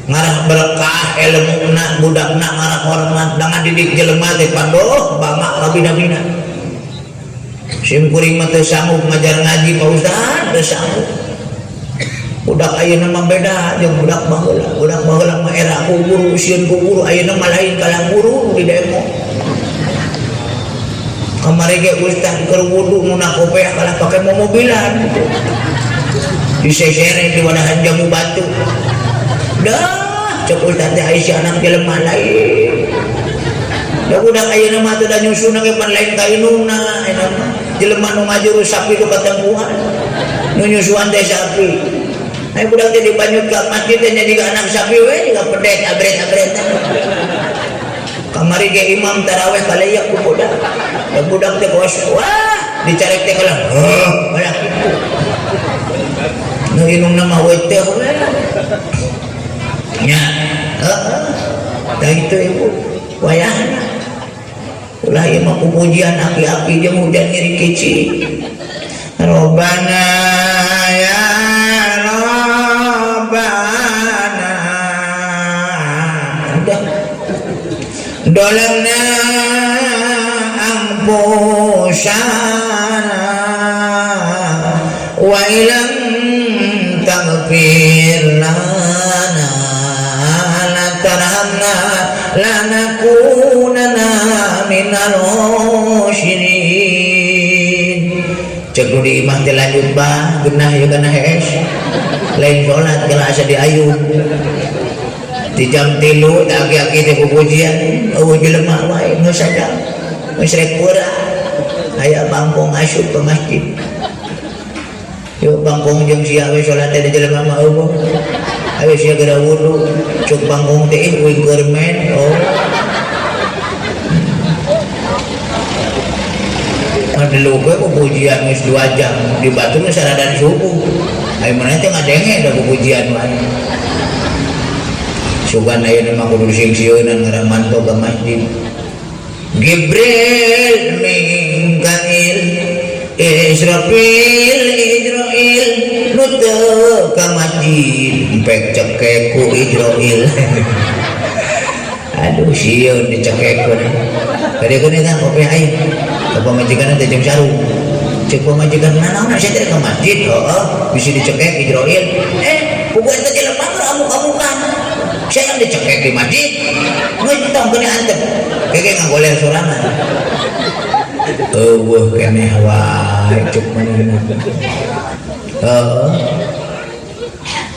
Ngarah berkah ilmuna budakna ngarah hormat dengan didik jelema teh pandoh bangga kabina-bina. Sim kuring mah teu sanggup ngajar ngaji Pak Ustad, teu sanggup. Budak ayeuna mah beda jeung budak baheula. Budak baheula mah era ku guru, sieun ku guru, ayeuna mah lain kalah guru di demo. Kamari ge ustad keur wudu nu kopeah kalah pake momobilan. Disesere di wadahan jamu batu. Dah, cek ustad teh ai si anak jelema lain. Da budak ayeuna mah teu da nyusuna ge pan lain ka indungna ayeuna mah. Jelema nu ngajuru sapi nu katempuhan. Nu nyusuan teh sapi. Ai budak teh dibanyut ka masjid teh jadi anak sapi we jiga pedet abret-abretan. Kamari ge imam taraweh kalayak ku budak. Da budak teh kos wah dicarek teh kalah. Heuh, kalah kitu. Nu indungna mah we teh we. Nya, heeh. Da itu ibu wayahna. Ulah ieu mah pupujian aki-aki jeung hujan ngiri kici. Robbana ya Robbana. Udah. Dolamna anfusana wa ilam taghfir lana la tarhamna lanakunanna minal khasirin. Cek nu di imah teh lanjut bah genah ieu kana hees lain salat geus asa diayun di jam 3 da aki-aki teh pupujian eueuh jelema wae geus sadar geus rek pura aya bangkong asup ke masjid. Yuk bangkong jeung sia we salat teh di jelema mah eueuh. Ayo sia geura wudu cuk bangkong teh ih uing keur men. Oh. Ngadeluk we pujian geus 2 jam di batur geus saradan subuh. Aya mana teh ngadenge da pujian wae. Sugan ayeuna mah kudu sieun-sieunan ngaramanto ka masjid. Jibril, Mikail, Israfil, Ijrail nu teu ka masjid empek cekek ku Ijrail. Aduh sieun dicekekkeun. Kadekeun eta kopi aing. Ka pamajikan teh jeung sarung. Cek pamajikan nanaon sia teh ka masjid? Heeh, bisi dicekek Ijrail. Puguh eta jelema mah amuk-amukan. Saya yang dicekek di masjid. Geus tong keuna antep. Keke ngagoler sorangan. Eueuh keneh wae cek manehna. Heeh.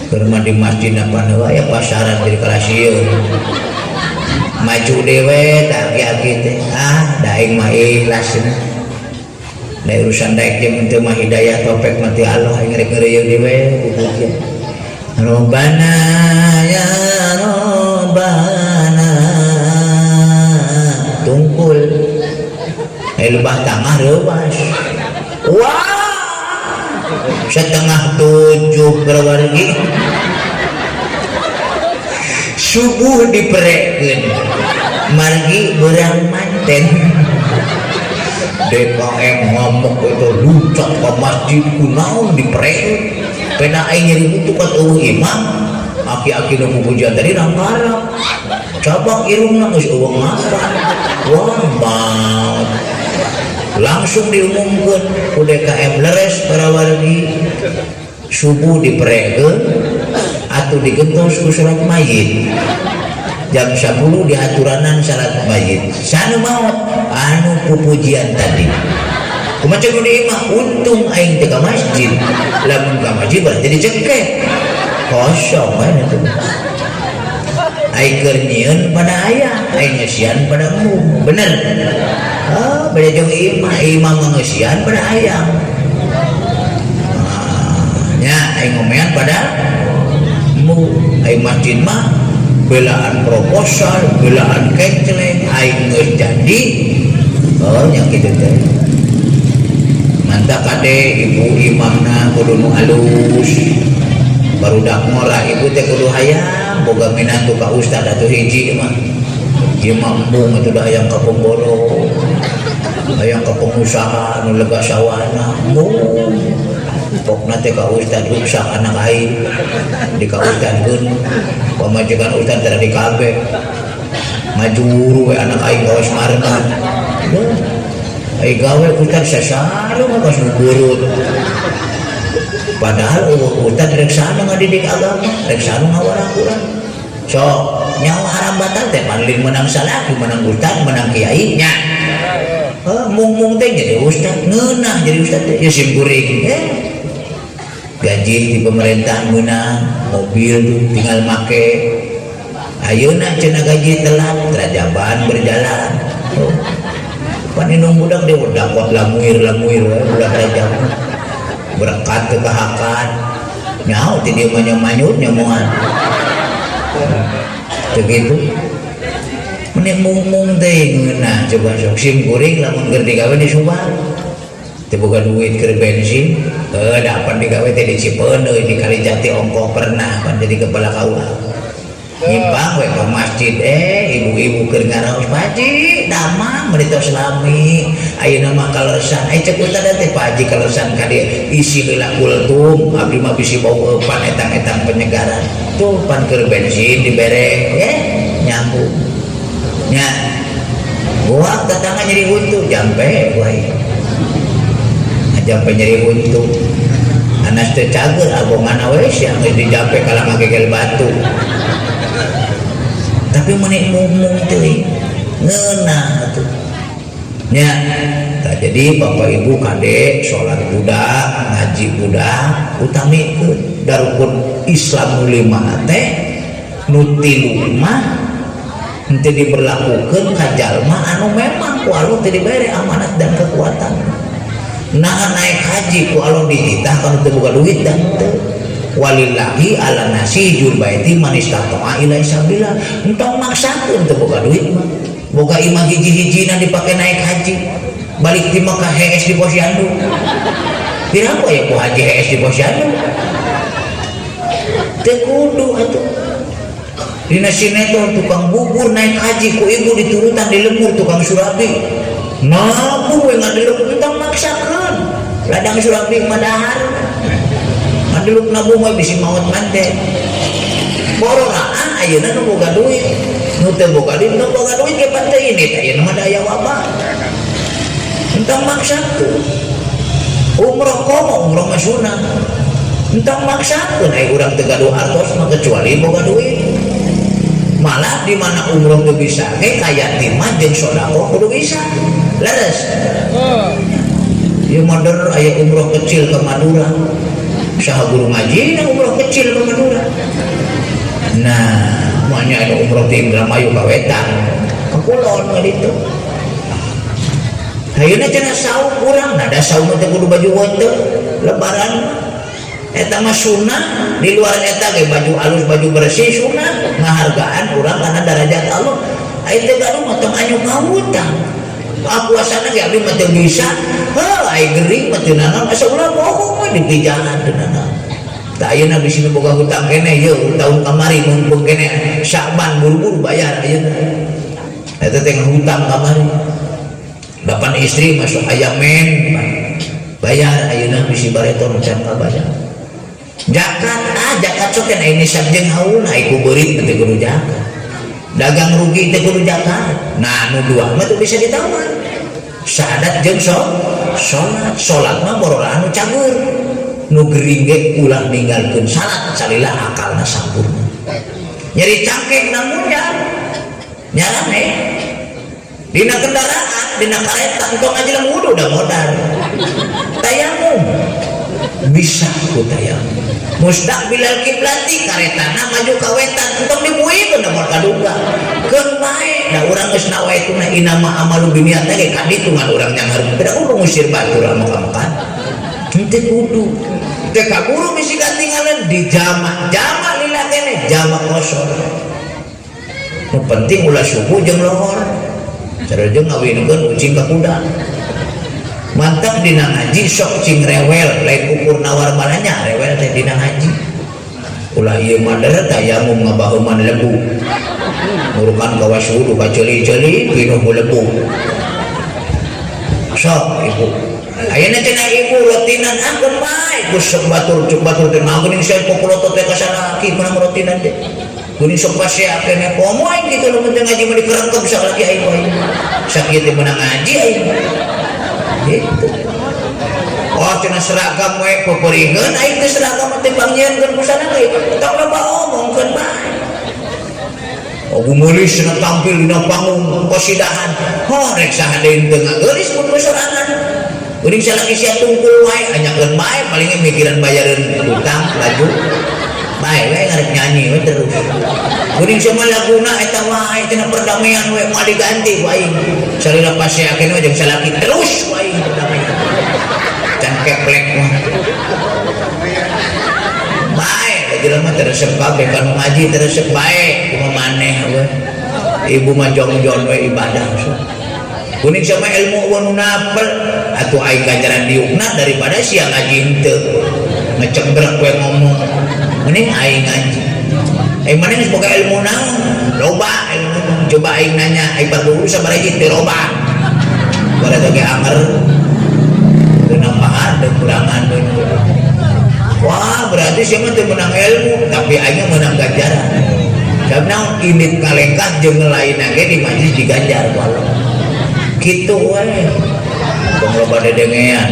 Keur mah di masjid apa wae pasaran jadi kalasieun. Maju dewe tak aki-aki teh. Ah, da aing mah ikhlas cenah. Da urusan daek jeung teu mah hidayah taufik mah ti Allah aing rek ngeureuyeuh dewe pupujian. Robbana ya Robbana tungkul lebah tangah reuwas. Wah, 6:30 keluargi subuh diperekeun margi beurang manten. DKM ngamuk itu luncat ke masjid kunaon diperekeun pena aing nyeri butuh kat eueuh imam aki-aki nu pupujian tadi rangkarap cabak irungna geus eueuh ngapan. Wah, maut langsung diumumkeun ku DKM leres para wargi subuh diperekeun atuh digentos ku salat mayit jam 10 diaturanan salat mayit sanu maot anu pupujian tadi. Kumaha cek nu di imah, untung aing teh ka masjid, lamun ka masjid berarti dicekek kosong wae atuh. Aing keur nyieun pada aya, aing ngeusian pada embung, bener. Oh, beda jeung imah, imah mah ngeusian pada ayam. Ah, nya aing ngomean pada embung, aing masjid mah belaan proposal, belaan kenceleng, aing geus jadi. Oh, nya kitu teh. Mantap kade ibu imamna kudu nu alus. Barudak ngora ibu teh kudu hayang boga minantu ka ustad atuh hiji mah. Ieu mah embung atuh da hayang ka pemboro. Hayang ka pengusaha nu lega sawahna embung. Pokna teh ka ustad rusak anak aing. Di ka ustadkeun pamajikan ustad teh di kabeh. Ngajuru we anak aing kawas marna. Ai gawe ustad sasarung kawas nu burut. Padahal eueuh ustad rek sana ngadidik agama, rek sana ngawarang-urang. So, nyawa haram batal teh paling menang salaki, menang ustad, menang kiai nya. Mung-mung teh jadi ustad, ngeunah jadi ustad teh ya sim kuring. Gaji di pemerintahan meunang, mobil tuh tinggal make. Ayeuna cenah gaji telat, rajaban berjalan. Oh. Pan indung budak dia udah kuat lamuir-lamuir we budak rajab. Berkat ke kahakan. Nyaho ti dieu mah manyut nyamuan. Teu kitu. Meni mung-mung teh ngeunah coba sok sim kuring lamun keur digawe di Subang. Teu boga duit keur bensin, heuh dapat digawe teh di Cipeundeuy di Kalijati ongkoh pernah pan jadi kepala KUA. Nyimpang we ke masjid ibu-ibu keur ngaraos Pak Haji damang meuni tos lami ayeuna mah kaleresan ai cek ustad teh Pak Haji kaleresan ka dieu isi heula kultum abdi mah bisi bau eupan etang-etang penyegaran tuh pan keur bensin dibere nyambung nya buak tetangga nyeri huntu jampe wae jampe nyeri huntu anas teu cager abongan we sia geus dijampe kalah ngagegel batu. Tapi meuni mung-mung teuing ngeunah atuh nya. Tah, jadi bapak ibu kade salat budak ngaji budak utamikeun darukun Islam nu lima teh nu tilu mah henteu diberlakukeun ka jalma anu memang ku Allah teu dibere amanat dan kekuatan. Nah naik haji ku Allah dititah kalau teu boga duit dan teu. Walillahi ala nasi hijjul baiti man istata'a ilaihi sabila. Entong maksakeun teu boga duit mah. Boga imah hiji-hijina dipake naik haji. Balik di Mekah hees di posyandu. Piraku aya ku haji hees di posyandu. Teu kudu atuh. Dina sinetron tukang bubur naik haji ku ibu diturutan di lembur tukang surabi. Nabung we ngadeluk, tong maksakeun. Ladang surabi mah dahar. Ngadeluk nabung we bisi maot mante. Bororaan ayeuna nu boga duit. Nu teu boga duit, nu boga duit ge pan teu ini ayeuna mah da aya wabah. Entong maksakeun. Umroh komo umroh mah sunah. Entong maksakeun ai urang teu gaduh artos mah kecuali boga duit. Malah di mana umroh teu bisa ge ka yatim jeung sedekah kudu bisa. Leres. Ieu modern aya umroh kecil ke Madura. Saha guru ngaji na umroh kecil ke Madura. Nah, moalnya anu umroh di Indramayu ka wetan. Ka kulon ka ditu. Ayeuna cenah saum urang, nah da saum teh kudu baju wonte lebaran. Eta mah sunnah, di luar eta ge baju alus baju bersih sunnah, ngahargaan urang kana darajat Allah. Aya teu gaduh mah tong anyuk ngahutang. Ah puasana ge abdi mah teu bisa. Heuh ai gering mah teu nanaon asa ulah bohong we dipijahan teu nanaon. Tah ayeuna bisi nu boga hutang keneh yeuh tahun kamari mumpung keneh Sya'ban buru-buru bayar ayeuna. Eta teh hutang kamari. Bapan istri masuk ayam men bayar ayeuna bisi bareto nu can kabayar. Zakat, ah zakat sok aya nisab jeung haulna ai ku beurit teh kudu zakat. Dagang rugi teh kudu zakat. Nah nu dua mah teu bisa ditawar. Syahadat jeung salat. Salat mah borora anu cager. Nu gering ge ulah ninggalkeun salat salila akalna sampurna. Nyeri cangkeng namun ya nyarame. Dina kendaraan, dina kareta entong aja wudu udah modal. Tayamum bisa ku tayamum. Mustaqbilal kiblati karetana maju ka wetan entong dibuikeun da moal kaduga. Keun bae da urang geus nawaituna inama amalu biniat ge ka ditu ngan urang nyanghareup da kudu ngusir batur makan-makan. Henteu kudu. Teu kaburu bisi katinggalan di jamak. Jamak lila keneh jamak qosor. Nu penting ulah subuh jeung lohor. Sareng ngawinkeun ucing ka kuda. Mantap dina ngaji sok cing rewel lain ukur nawar balanya rewel teh dina ngaji. Ulah ieu mader tayamum ngabaheuman lebu. Murukan kawas wudu ka ceuli-ceuli pinuh ku lebu. Sok ibu. Ayeuna cenah ibu rotinan ah keun bae ku sok batur cuk batur teh mah geuning saya popolotot teh ka salaki menang rotinan teh. Geuning sok pasea keneh komo aing kitu lamun teu ngaji mah dikerengkem salaki aing wae. Sakieu teh menang ngaji aing. Gitu. Oh cenah seragam we peperingeun aing teh seragam teh pangnyieunkeun ku sana ge. Tong loba omongkeun bae. Oh gumulis cenah tampil dina panggung kosidahan. Oh rek saha deui teu ngageulis mun sorangan. Geuning salaki sia tungkul wae anyakeun bae paling mikiran bayareun hutang laju. Bae we ngarek nyanyi we terus. Geuning sia mah laguna eta wae cenah perdamaian we moal diganti ku aing. Salila paseakeun we jeung salaki terus ku aing perdamaian. Can keplek mah. Bae jelema teh resep kabeh kan ngaji teh resep bae kumaha maneh we. Ibu mah jongjon we ibadah so. Kuning sama ilmu nu napel atuh aing ganjaran diukna daripada sia ngaji henteu. Ngecengbrek we ngomong. Mending aing ngaji. Aing maneh geus boga ilmu naon? Loba ilmu. Coba aing nanya, aing parguru sabaraha hiji teu loba. Barada ge anger. Teu nambahar teu kurangan we. Wah, berarti sia mah teu menang ilmu, tapi aing menang ganjaran. Sebab naon indit kalengkah jeung lainna ge di majlis diganjar ku Allah. Kitu we. Tong loba dedengean.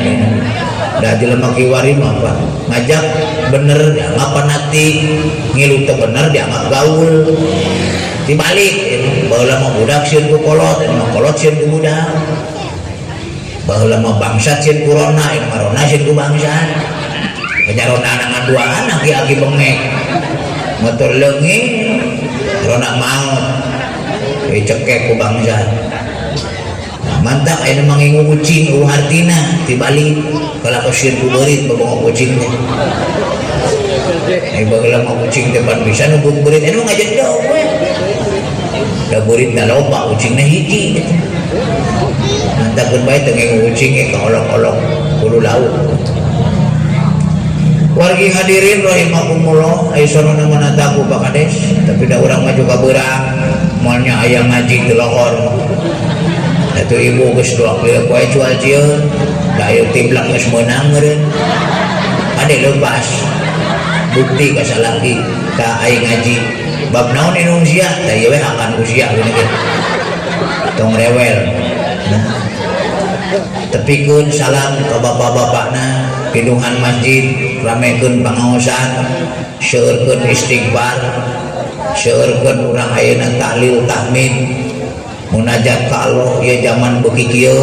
Da jelema kiwari mah apa? Ngajak bener dianggap fanatik, ngilu teu bener dianggap gaul. Dibalik, baheula mah budak sieun ku kolot, ini mah kolot sieun ku budak. Baheula mah bangsat sieun ku rona, ini mah rona sieun ku bangsat. Penyarona ngan dua anak aki bengek. Motor leungit, rona maot. Dicekek ku bangsat. Nah, mantap ayeuna mangingu kucing eueuh hartina dibalik kalau sieun ku beurit bobongo kucing teh. Ai baheula mah kucing teh pan bisa nubuk beurit, anu ngajedog we. Da beuritna loba ucingna hiji. Nantakeun bae teu ngengu ucing ge kaolok-olok hulu laut. Wargi hadirin rahimakumullah, aya sorona mah nataku Pak Kades, tapi da urang mah juga beurang, moalnya aya ngaji di lohor. Atuh ibu geus dua kali poe cual cieun, da aya tiblak geus meunang meureun. Ade lepas bukti ka salaki ka aya ngaji. Bab naon indung sia? Tah ieu we akan usia gini ge. Tong rewel. Nah, tepikeun salam ka bapak-bapakna pidungan masjid, ramekeun pangaosan, seueurkeun istighfar, seueurkeun urang ayeuna tahlil tahmid, munajat ka Allah. Ieu zaman beuki kieu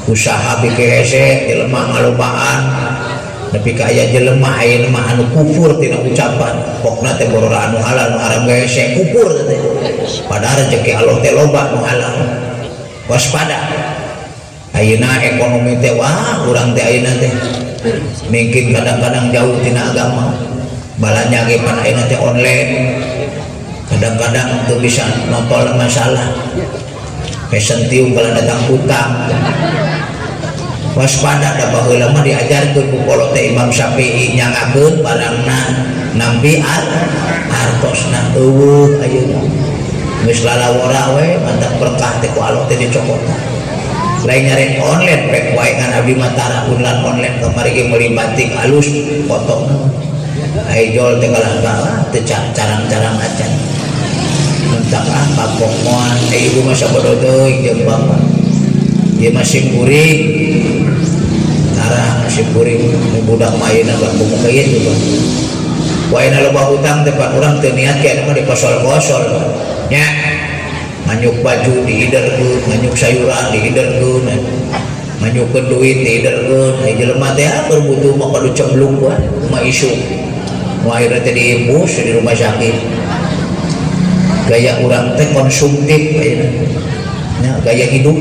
usaha beuki hese, jelema ngalobaan nepi ka aya jelema ayeuna mah anu kufur tina ucapan, pokna teh borora anu halal nu haram ge hese kufur teh, padahal rezeki Allah teh loba nu halal. Waspada ayeuna ekonomi teh, wah urang teh ayeuna teh mungkin kadang-kadang jauh tina agama, balanja ge pan ayeuna teh online, kadang-kadang teu bisa nonton masalah pesen tiung kalau datang utang. Waspada, da baheula mah diajarkeun ku kolot teh Imam Syafi'i nyangakeun barangna nampi artosna. Eueuh ayeuna geus lalawora we, mantap berkah teh ku Allah teh dicokotan. Lain nyarek online pek wae, ngan abdi mah tara online online. Kamari ge meuli batik alus potong ai jol teh kalah kalah teu carang-carang acan mentak ah kapok moal. Eh, ibu mah sabodo teuing jeung bapak ieu mah sim kuring tara sim kuring budak mah ayeuna bang kumaha kieu bang wae na loba hutang teh pan urang teu niat kieu mah dikosol-kosol nya, nganyuk baju diiderkeun, nganyuk sayuran diiderkeun, nganyukkeun duit diiderkeun. Ai jelema teh keur butuh mah kudu cemblung wae mah isu nu akhirna teh diimbus di rumah sakit. Gaya urang teh konsumtif ayeuna nya, gaya hidup.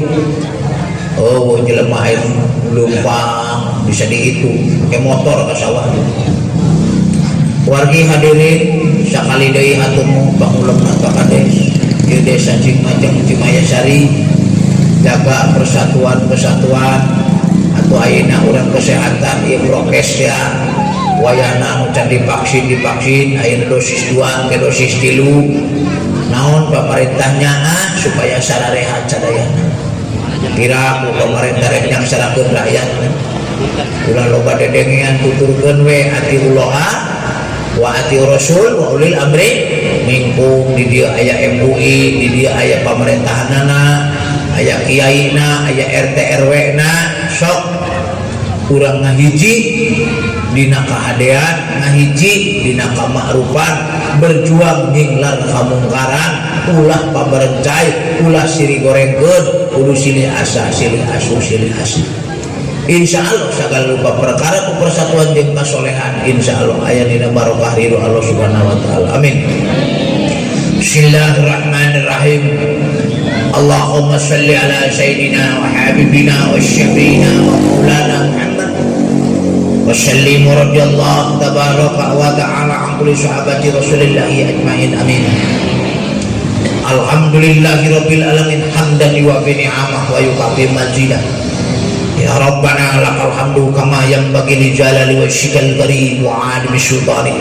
Oh, jelema ayeuna leumpang bisa dihitung pakai motor ka sawah. Wargi hadirin, sakali deui hatur nuhun pangulemna Pak Kades di desa Cimaja Cimayasari. Jaga persatuan kesatuan atau ayeuna urang kesehatan ieu prokes ya, wayahna anu can divaksin divaksin, ayeuna dosis 2 ke dosis 3 naon pamarentahnya ah supaya sararehat sadayana. Kira ku pamarentah rek nyangsarakeun rakyat, ulah loba dedengean, tuturkeun we atiullaha wa ati rasul wa ulil amri minkum. Di dieu aya MUI, di dieu aya pamerintahanana, aya kiaina, aya RT RW na. Sok urang ngahiji dina kahadean, ngahiji dina kamakrufan, berjuang nyinglar kamungkaran, ulah pamerencai, ulah siri gorengkeun, kudu silih asa, silih asuh, silih asih. Insya Allah segala rupa perkara ku persatuan jeung kasolehan insya Allah aya dina barokah ridho Allah Subhanahu wa taala. Amin. Bismillahirrahmanirrahim. Allahumma salli ala sayyidina wa habibina wa syafiina wa maulana Muhammad wa sallim radhiyallahu tabaraka wa ta'ala an kulli sahabati Rasulillahi ajmain. Amin. Alhamdulillahi rabbil alamin hamdan yuwafi ni'amah wa yukafi mazidah. Ya Rabbana lakal hamdu kama yanbaghi li jalali wajhikal karim wa 'azimi sultanik.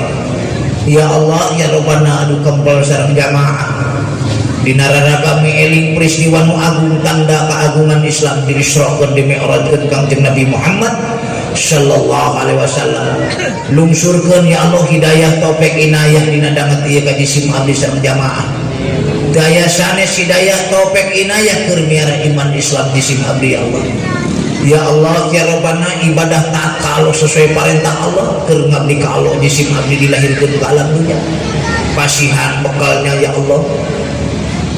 Ya Allah ya Rabbana, adu kempel sareng jamaah dina raraga eling peristiwa nu agung, tanda keagungan Islam diisrokeun, dimi'rajkeun Kangjeng Nabi Muhammad sallallahu alaihi wasallam. Lungsurkeun ya Allah hidayah taufik inayah dina danget ieu ka jisim abdi sareng jamaah, daya sanes hidayah taufik inayah keur miara iman Islam jisim abdi ya Allah. Ya Allah ya Rabbana, ibadah taat ka Allah sesuai perintah Allah, keur ngabdi ka Allah jisim abdi dilahirkeun ka alam dunya. Pasihan bekalnya ya Allah,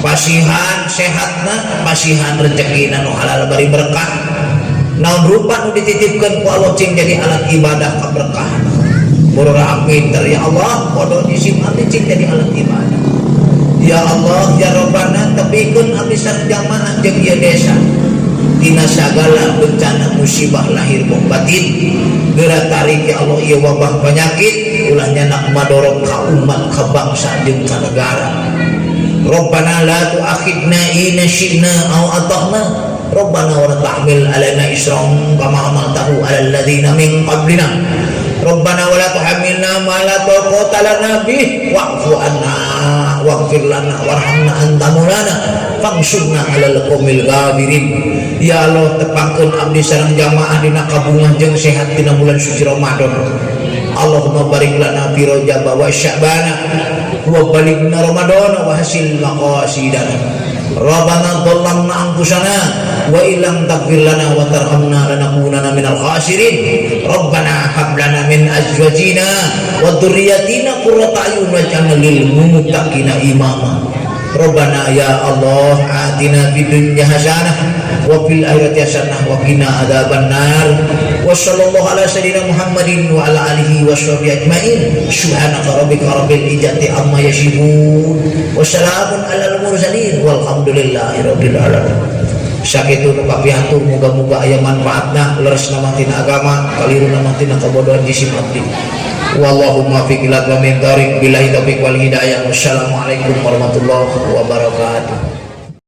pasihan sehatna, pasihan rezeki nu halal bari berkah. Naon rupa nu dititipkeun ku Allah cing jadi alat ibadah keberkahan. Borora pinter ya Allah, bodoh jisim abdi cing jadi alat ibadah. Ya Allah ya Rabbana, tepikeun abdi sareng jamaah jeung ieu desa dina sagala bencana musibah lahir maupun batin. Geura tarik ya Allah ieu wabah penyakit, ulah nyanak madorot ka umat, ka bangsa jeung ka negara. Rabbana la tu'akhidna in nasina aw akhta'na. Rabbana wa la tahmil alaina isran kama hamaltahu alal ladzina min qablina. Rabbana wa la tuhammilna ma la taqata lana bih, wa'fu anna waghfir lana warhamna anta maulana, fansurna 'alal qaumil kafirin. Ya Allah, tepangkeun abdi sareng jamaah dina kabungah jeung sehat dina bulan suci Ramadan. Allahumma barik lana fi Rajab wa Sya'bana wa balighna Ramadan wa hasil maqasidana. Rabbana dhalamna anfusana wa illam taghfir lana wa tarhamna lanakunanna minal khasirin. Rabbana hab lana min azwajina wa dzurriyyatina qurrata a'yun waj'alna lil muttaqina imama. Rabbana ya Allah, atina fid dunya hasanah wa fil akhirati hasanah wa qina adzabannar. Wa sallallahu ala sayyidina Muhammadin wa ala alihi wa sahbihi ajmain. Subhanaka rabbika rabbil izzati amma yasifun wa salamun alal mursalin, walhamdulillahi rabbil alamin. Sakitu nu kapihatur, muga-muga aya manfaatna. Leresna mah tina agama, kaliruna mah tina kabodohan jisim abdi. Wallahu muwaffiq ila aqwamit thoriq. Billahi taufiq wal hidayah. Wassalamualaikum warahmatullahi wabarakatuh.